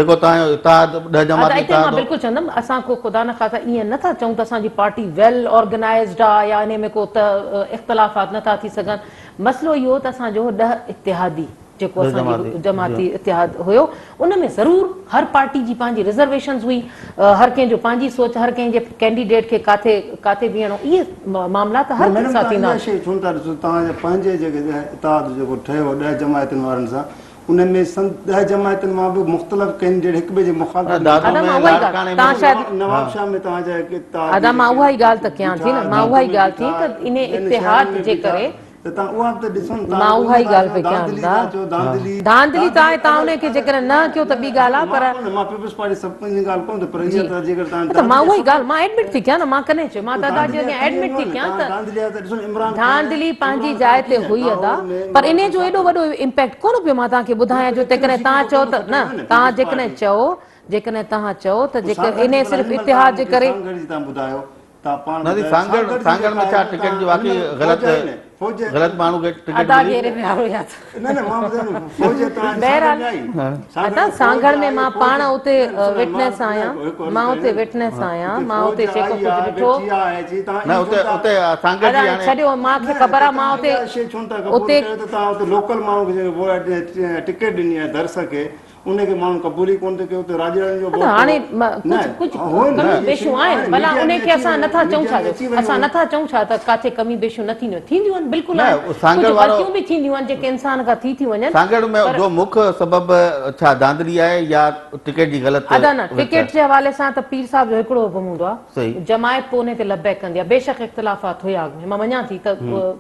S1: جيڪو توهان جو اتحاد ڏهه
S2: ادا
S1: جماعتي
S2: اتي مان
S1: اتحاد هو.
S2: بلڪل چوندم اسان ڪو خدا نخواسته ائين نه ٿا چئون ته اسان جي پارٽي ويل آرگنائيزڊ آ يا انهي ۾ ڪو ته اختلافات نه ٿا ٿي سگهن مسئلو اهو ته اسان جو ڏهه اتحادي جيڪو
S1: ڏهه
S2: اسان جي
S1: جماعتي جي
S2: جماعتي اتحاد هيو ان ۾ ضرور هر پارٽي جي پنهنجي رزرويشنز هئي هر ڪنهن جو پنهنجي سوچ هر ڪنهن جي ڪينڊيڊيٽ کي ڪاٿي ڪاٿي بيهڻو اهي معاملا ته
S3: نه
S2: هر ڪنهن
S3: ميڊم
S2: سان
S3: توهان
S2: ٿيندا
S3: اها
S2: آهن.
S3: شيء ڇو نٿا ڏسو توهان جا پنهنجي جيڪي اتحاد جيڪو ٺهيو ڏهه جماعتن وارن سان ان ۾ سن ڏهه جماعتن مان به مختلف ڪينڊيڊيٽ هڪ ٻئي جي مخالفت ۾
S1: دادو
S2: ادا
S1: ۾
S2: مان اها ئي ڳالهه
S1: لاڙڪاڻي ۾
S2: توهان شايد
S3: نواب شاهه ۾ توهان جا هڪ اتحادي
S2: ادا مان
S3: جيڪي
S2: اها ئي ڳالهه ته ڪيان ٿي
S3: بيٺا
S2: نه مان اها
S3: دادو
S2: ئي
S3: ۾
S2: ڳالهه ٿي
S3: بيٺا
S2: ته انهي
S3: ٻين
S2: اتحاد
S3: شهرن ۾
S2: جي
S3: بيٺا
S2: ڪري
S3: ته توهان اها به ته ڏسو نه
S2: مان
S3: توهان
S2: اها ئي
S3: رڳو
S2: ڳالهه پئي
S3: ٿا
S2: ڪيان
S3: ڌانڌلي
S2: دا
S3: ٿا چئو ڌانڌلي
S2: ڌانڌلي ته
S3: ڌانڌلي
S2: آهي توهان
S3: اگر
S2: انهي کي
S3: اگر
S2: جيڪڏهن نه
S3: نه
S2: ڪيو ته
S3: نه
S2: ٻي ڳالهه آهي
S3: مان
S2: پر
S3: ڪونه مان پيپلز پارٽي سڀ ڪنهن جي ڳالهه ڪونه ٿو پر
S2: جي
S3: اها ته جيڪر توهان
S2: نه ته مان
S3: ڌانڌلي
S2: اها ئي
S3: سڀ
S2: ڳالهه مان ايڊمٽ ٿي ڪيان نه مان ڪڏهن چيو مان
S3: پوء
S2: ته ادا جي
S3: ڌانڌلي
S2: اڳيان
S3: ٿي
S2: ايڊمٽ
S3: ويندو
S2: ٿي
S3: نه
S2: ڪيان
S3: توهان
S2: ته
S3: ڌانڌلي آهي ته ڏسو نه عمران خان
S2: ڌانڌلي پنهنجي
S3: عمران
S2: جاء
S3: خان
S2: تي
S3: ڪيئن
S2: هئي ادا
S3: لاهور ۾
S2: پر
S3: عمران
S2: انهي
S3: خان
S2: جو
S3: ڇا
S2: ايڏو
S3: ڪيو
S2: وڏو امپيڪٽ ڪونه پيو مان توهان کي
S3: نه
S2: ٻڌايان
S3: پر
S2: جو
S3: ايتريون
S2: جيڪڏهن
S3: سيٽون
S2: توهان
S3: ته
S2: چئو
S3: ڪونه
S2: ته نه
S3: کٽيون نه
S2: توهان
S3: پيپلز
S2: جيڪڏهن
S3: پارٽي
S2: چئو جيڪڏهن توهان چئو ته
S3: پوء
S2: جيڪر
S3: سانگهڙ جي
S2: انهي
S3: ڀلا
S2: صرف
S3: هن مهل
S2: اتحاد
S3: توهان
S2: جي
S3: مون کي
S2: ڪري
S3: سانگهڙ جي توهان ٻڌايو توهان پاڻ
S1: نه
S3: ٻڌايو
S1: سانگهڙ
S3: سانگهڙ جي
S1: سانگهڙ
S3: جيڪا
S1: ۾ ڇا
S3: آهي نه
S1: ٽڪيٽ جي
S3: توهان هن
S1: واقعي
S3: مهل
S1: غلط
S3: فوج آئي نه فوج
S1: غلط ماڻهو کي ٽڪيٽ
S2: ادا
S1: ملي
S2: گهيري ۾ آرو ياد
S3: نه نه مان ٻڌايان نه فوج توهان جي
S2: بهرحال
S3: سانگهڙ ۾ آئي سانگهڙ
S2: ادا
S3: ۾ فوج
S2: سانگهڙ ۾
S3: آئي
S2: مان
S3: فوج
S2: پاڻ اتي
S3: نه ڏسو نه مان
S2: وٽنيس
S3: نه
S2: آهيان
S3: هڪ عرض
S2: مان
S3: ڪيان
S2: اتي
S3: نه
S2: وٽنيس آهيان
S3: اتي
S2: مان
S3: فوج
S2: اتي جيڪو
S3: آئي
S2: ڪجهه
S3: آ
S2: ڏٺو
S3: ويٺي آ اچي توهان
S1: نه
S3: ائين
S1: اتي
S3: ڇو ٿا
S1: اتي سانگهڙ
S2: ادا
S1: جي
S2: هاڻي
S1: هاڻي
S2: ڇڏيو مان کي
S3: نه
S2: خبر
S3: ته
S2: آ مان
S3: توهان
S2: اتي
S3: اها شيء ڇو نه ٿا قبول
S2: اتي
S3: ڪيو ته توهان اتي لوڪل ماڻهو کي جيڪي ٽڪيٽ ڏني آهي درس کي ان کي ماڻهن قبول ئي ڪونه ٿو ڪيو ته راڄڙن جو
S2: نه
S3: ووٽ
S2: هاڻي
S3: هو نه
S2: ڪجهه ڪجهه
S3: هو نه
S2: ڪميون
S3: اهي
S2: بيشيون
S3: شيون
S2: آهن
S3: آهن
S2: ڀلا
S3: ميڊيا
S2: ان
S3: ۾
S2: کي
S3: اچي
S2: اسان
S3: ويون
S2: نٿا چئون
S3: ميڊيا
S2: ڇا
S3: ۾
S2: جو
S3: اچي ويون
S2: اسان
S3: آهن
S2: نٿا چئون ڇا ته ڪاٿي ڪمي بيشيون نه ٿينديون ٿينديون آهن بلڪل
S1: نه
S2: آهن ڪجهه
S1: سانگهڙ وارو
S2: غلطيون به ٿينديون آهن جيڪي انسان کان ٿي ٿيون وڃن
S1: سانگهڙ ۾
S2: پر
S1: جو مک سبب ڇا ڌانڌلي آهي يا ٽڪيٽ جي غلط
S2: ادا نه
S1: ورڇ
S2: ٽڪيٽ
S1: آهي؟
S2: جي حوالي سان ته پير صاحب جو هڪڙو حڪم هوندو آهي
S1: صحيح.
S2: جماعت پوء انهي تي لبيڪ ڪندي آهي بيشڪ اختلافات هيا اڳ ۾ مان مڃان ٿي ته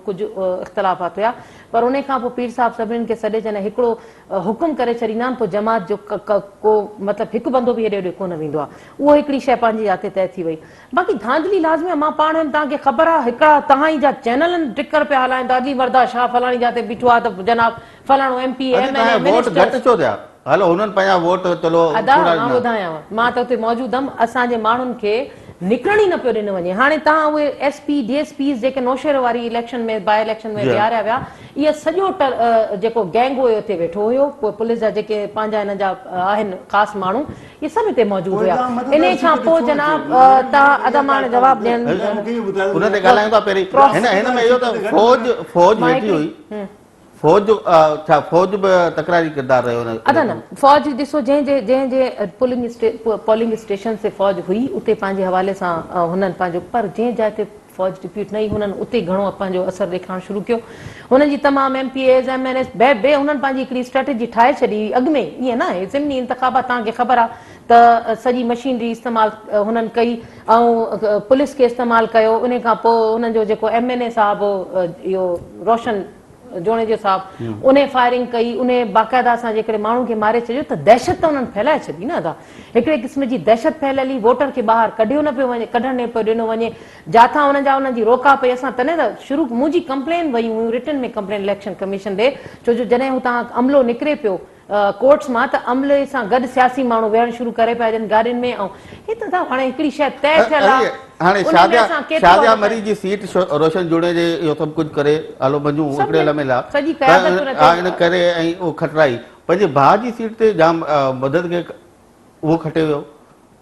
S2: ڪجهه اختلافات هيا پر انهي کان پوء پير صاحب سڀني کي سڏي جڏهن هڪڙو حڪم ڪري ڇڏيندا آهن پوء جماعت جو ڪو مطلب هڪ بندو به هيڏي هوڏي ڪونه ويندو آهي اهو هڪڙي شيء پنهنجي جاء تي طئي ٿي وئي باقي ڌانڌلي لازمي آهي مان پاڻ هيم توهان کي خبر آهي هڪڙا توهان ئي جا چينلن ٽڪر پيا هلائين ته علي مردا شاهه فلاڻي جاء تي بيٺو آهي ته جناب فلاڻو ايم پي اي
S1: اڄ
S2: ايم اين
S1: توهان
S2: اي
S1: جا ووٽ
S2: منسٽرز
S1: گهٽ ڇو ٿيا هلو هنن پنهنجا ووٽ چلو
S2: ادا
S1: ٿورا
S2: مان
S1: ڏنا.
S2: ٻڌايانو مان ته اتي موجود هيم اسان جي ماڻهن کي نڪرڻ ئي نه پيو ڏنو وڃي هاڻي توهان اهي S P D S Ps جيڪي نوشهرو واري اليڪشن ۾ باء اليڪشن ۾
S1: جي ها.
S2: بيهاريا ويا اهي سڄو جيڪو گينگ هيو اتي ويٺو هيو پوء پوليس جا جيڪي پنهنجا هنن جا آهن خاص ماڻهو اهي سڀ هتي موجود
S3: پوء
S2: هيا
S3: توهان مدد
S2: انهي
S3: عرصي
S2: کان
S3: کي
S2: پوء
S3: ڇو نه
S2: جناب
S3: چيو؟ مدد
S2: توهان
S3: اها
S2: ادا مان
S3: ڳالهه
S2: جواب
S3: توهان
S2: ڏيڻ
S3: ٻڌايو مون کي اهو ٻڌايو
S1: ان تي ڳالهايون ٿا پهرين هن هن ۾ اهو ته فوج فوج
S2: مان
S1: ويٺي
S2: هڪڙي
S1: هئي فوج جو ڇا فوج به تڪراري ڪردار رهيو ان
S2: ادا نه فوج ڏسو جنهن جي جنهن جي پولنگ پولنگ اسٽيشن تي فوج هئي اتي پنهنجي حوالي سان هنن پنهنجو پر جنهن جاء تي فوج ڊپيوٽ نه هئي هنن اتي گهڻو پنهنجو اثر ڏيکارڻ شروع ڪيو هنن جي تمام M P As M N As بي بي هنن پنهنجي هڪڙي اسٽريٽجي ٺاهي ڇڏي هئي اڳ ۾ ئي ائين نه آهي ضمني انتخابات توهان کي خبر آهي ته سڄي مشينري استعمال هنن ڪئي ۽ پوليس کي استعمال ڪيو انهي کان پوء هنن جو جيڪو ايم اين اي صاحب هو اهو روشن جوڻيجو صاحب انهي فائرنگ ڪئي انهي باقاعده اسان جي هڪڙي ماڻهو کي ماري ڇڏيو ته دهشت ته انهن ڦهلائي ڇڏي نه ادا هڪڙي قسم جي دهشت ڦهليل هئي ووٽر کي ٻاهر ڪڍيو نه پيو وڃي ڪڍڻ نه پيو ڏنو وڃي جاٿان انهن جا انهن جي روڪا پئي اسان تڏهن ته شروع منهنجي ڪمپلين ويون هيون رٽن ۾ ڪمپلين اليڪشن ڪميشن ڏي ڇو جو جڏهن هتان عملو نڪري پيو ڪورٽس مان ته عملي سان گڏ سياسي ماڻهو ويهڻ شروع ڪري پيا جن گاڏين ۾ ۽ هي ته هاڻي هڪڙي شيء طئي ٿيل آ
S1: هاڻي
S2: ان ۾
S1: شازيا
S2: اسان ڪيترو
S1: شازيا
S2: حد
S1: مري
S2: تائين
S1: جي سيٽ روشن جوڻيجي اهو سڀ ڪجهه ڪري هلو منجون هڪڙي
S2: سڀني
S1: لمحي لا
S2: سڄي
S1: ته
S2: قيادت ان
S1: ها
S2: تي
S1: ان ڪري ۽ اهو کٽرائي پنهنجي ڀاء جي سيٽ تي جام مدد کي اهو کٽي ويو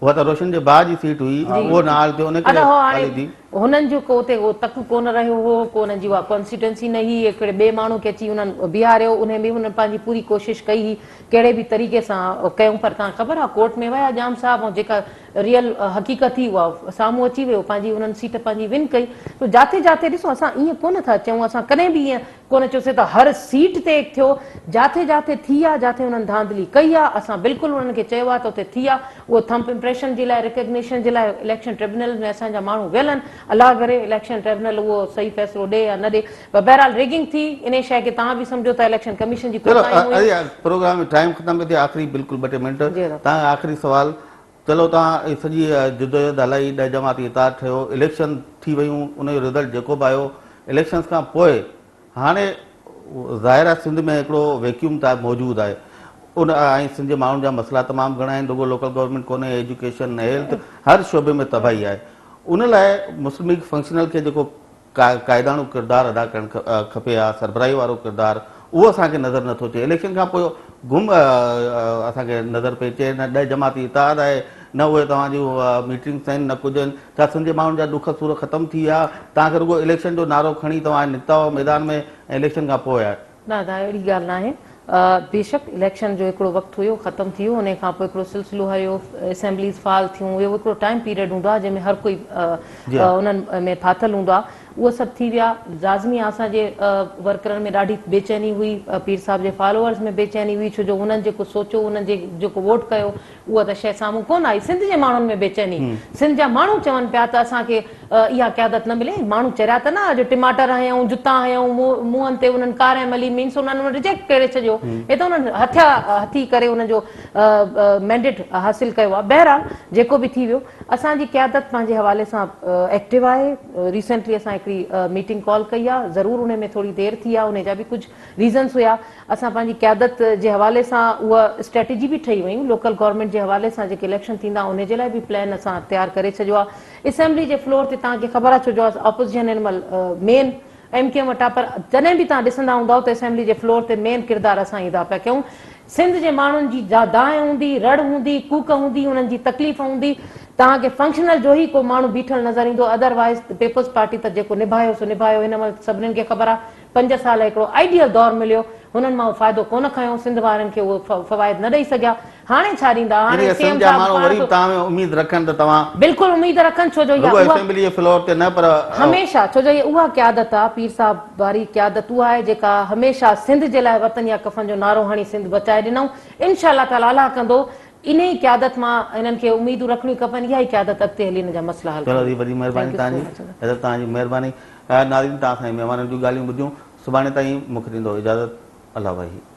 S1: اها ته روشن جي ڀاء جي سيٽ هئي
S2: جي
S1: اهو نااهل ٿيو ان
S2: ادا
S1: ڪري
S2: هو هاڻي
S1: خالي ٿي.
S2: هنن جو ڪو اتي اهو تڪ ڪونه رهيو هو، ڪو انهن جي اها ڪانسٽيٽوئنسي نه هئي، هڪڙي ٻئي ماڻهو کي اچي انهن بيهاريو، انهي ۾ هنن پنهنجي پوري ڪوشش ڪئي هئي، ڪهڙي به طريقي سان ڪيون پر توهان کي خبر آهي ڪورٽ ۾ ويا ڄام صاحب ۽ جيڪا ريئل حقيقت هئي اها سامهون اچي ويو، پنهنجي انهن سيٽ پنهنجي ون ڪئي، سو جاٿي جاٿي ڏسو اسان ائين ڪونه ٿا چئون، اسان ڪڏهن به ائين ڪونه چيوسين ته هر سيٽ تي ٿيو، جاٿي جاٿي ٿي آ، جاٿي انهن ڌانڌلي ڪئي آ، اسان بلڪل انهن کي چيو آ ته اتي ٿي آ، اهو ٿمپ امپريشن جي لاء ريڪگنيشن جي لاء اليڪشن ٽربيونل ۾ اسان جا ماڻهو ويل آهن، الله ڪري اليڪشن ٽربيونل اهو صحيح فيصلو ڏي يا نه ڏي پر بهرحال ريگنگ ٿي، انهي شيء کي توهان به سمجهو ته اليڪشن ڪميشن جي
S1: چلو
S2: ڪوتاهيون هيون.
S1: ادي پروگرام جو ٽائيم ختم پيو ٿئي آخري بلڪل ٻه ٽي منٽ
S2: جي ادا.
S1: توهان کان آخري سوال چلو توهان سڄي جدوجهد هلائي ڏهه جماعتي اتحاد ٺهيو اليڪشن ٿي ويون ان جو رزلٽ جيڪو به آيو اليڪشنز کان پوء هاڻي ظاهر آهي سنڌ ۾ هڪڙو ويڪيوم ته موجود آهي ان ۽ سنڌ جي ماڻهن جا مسئلا تمام گهڻا آهن رڳو لوڪل گورنمينٽ ڪونهي ايجوڪيشن هيلٿ هر شعبي ۾ تباهي آهي ان لاء مسلم ليگ فنڪشنل کي جيڪو قائداڻو ڪردار ادا ڪرڻ کپي ها سربراهي وارو ڪردار اهو اسان کي نظر نٿو اچي اليڪشن کان پوء گم اسان کي نظر پئي اچي نه ڏهه جماعتي اتحاد آهي نه اهي توهان جون ميٽنگس آهن نه ڪجهه آهن ڇا سنڌ جي ماڻهن جا ڏک سور ختم ٿي ويا؟ توهان کي رڳو اليڪشن جو نعرو کڻي توهان نڪتا هئو ميدان ۾ ۽ اليڪشن کان پوء آهي.
S2: نه ادا اهڙي ڳالهه ناهي. بيشڪ اليڪشن جو هڪڙو وقت هيو ختم ٿي ويو انهي کان پوء هڪڙو سلسلو هيو اسيمبليز فعال ٿيون اهو هڪڙو ٽائيم پيريڊ هوندو آهي جنهن ۾ هر ڪوئي انهن ۾ ڦاٿل هوندو آهي اهو سڀ ٿي ويا لازمي آهي اسان جي ورڪرن ۾ ڏاڍي بيچيني هئي پير صاحب جي فالوورز ۾ بيچيني هئي ڇو جو انهن جيڪو سوچيو انهن جي جيڪو ووٽ ڪيو اها ته شيء سامهون ڪونه آئي. سنڌ جي ماڻهن ۾ بيچيني. سنڌ جا ماڻهو چون پيا ته اسان کي اها قيادت نه ملي. ماڻهو چريا ته نه جو ٽماٽر هنيائون، جتا هنيائون، منهن تي انهن ڪارنهن ملي مينس انهن رجيڪٽ ڪري ڇڏيو. هي ته انهن هٿيا هٿي ڪري انهن جو مينڊيٽ حاصل ڪيو آهي. بهرحال جيڪو به ٿي ويو. اسان جي قيادت پنهنجي حوالي سان ايڪٽو آهي. ريسينٽلي اسان هڪڙي ميٽنگ ڪال ڪئي آهي. ضرور انهي ۾ ٿوري دير ٿي آهي. انهي جا به ڪجهه ريزنس هيا. اسان پنهنجي قيادت جي حوالي سان اها اسٽريٽجي به ٺهي ويون لوڪل گورنمينٽ جي حوالي سان جيڪي اليڪشن ٿيندا انهي جي لاء به پلان اسان تيار ڪري ڇڏيو آهي اسيمبلي جي فلور تي توهان کي خبر آهي ڇو جو اپوزيشن هن مهل مين ايم ڪيو ايم وٽ آهي پر جڏهن به توهان ڏسندا هوندؤ ته اسيمبلي جي فلور تي مين ڪردار اسان ئي ادا پيا ڪيون سنڌ جي ماڻهن جي جا دانهن هوندي رڙ هوندي ڪوڪ هوندي انهن جي تڪليف هوندي توهان کي فنڪشنل جو ئي ڪو ماڻهو بيٺل نظر ايندو ادر وائز پيپلز پارٽي ته جيڪو نڀايو سو نڀايو هن مهل سڀنين کي خبر آهي پنج سال هڪڙو آئيڊيل دور مليو، هنن مان اهو فائدو ڪونه کنيو، سنڌ وارن کي اهو فوائد نه ڏئي سگهيا، هاڻي ڇا ڏيندا، هاڻي
S1: يعني
S2: سي ايم
S1: سنڌ جا
S2: صاحب
S1: ماڻهو
S2: پاڻ
S1: وري
S2: ٿو.
S1: به توهان ۾ اميد رکن ته توهان.
S2: بلڪل اميد رکن ڇو جو اها
S1: رڳو
S2: اها.
S1: اسيمبلي جي فلور تي نه پر.
S2: هميشه ڇو جو هي اها قيادت آ پير صاحب واري قيادت اها آهي جيڪا هميشه سنڌ جي لاء وطن يا ڪفن جو نعرو هڻي سنڌ بچائي ڏنائون انشاء الله تعالي الله ڪندو انهي قيادت مان هنن کي اميدون رکڻيون کپن اها ئي قيادت اڳتي هلي هن جا مسئلا حل
S1: چلو
S2: ڪندي.
S1: جي وڏي مهرباني
S2: thank you
S1: توهان
S2: سو
S1: جي
S2: مچ ادا.
S1: حيدر توهان جي مهرباني ناظرين توهان اسان جي مهمانن جون ڳالهيون ٻڌيون سڀاڻي تائين مون کي ڏيندو اجازت الله وحي.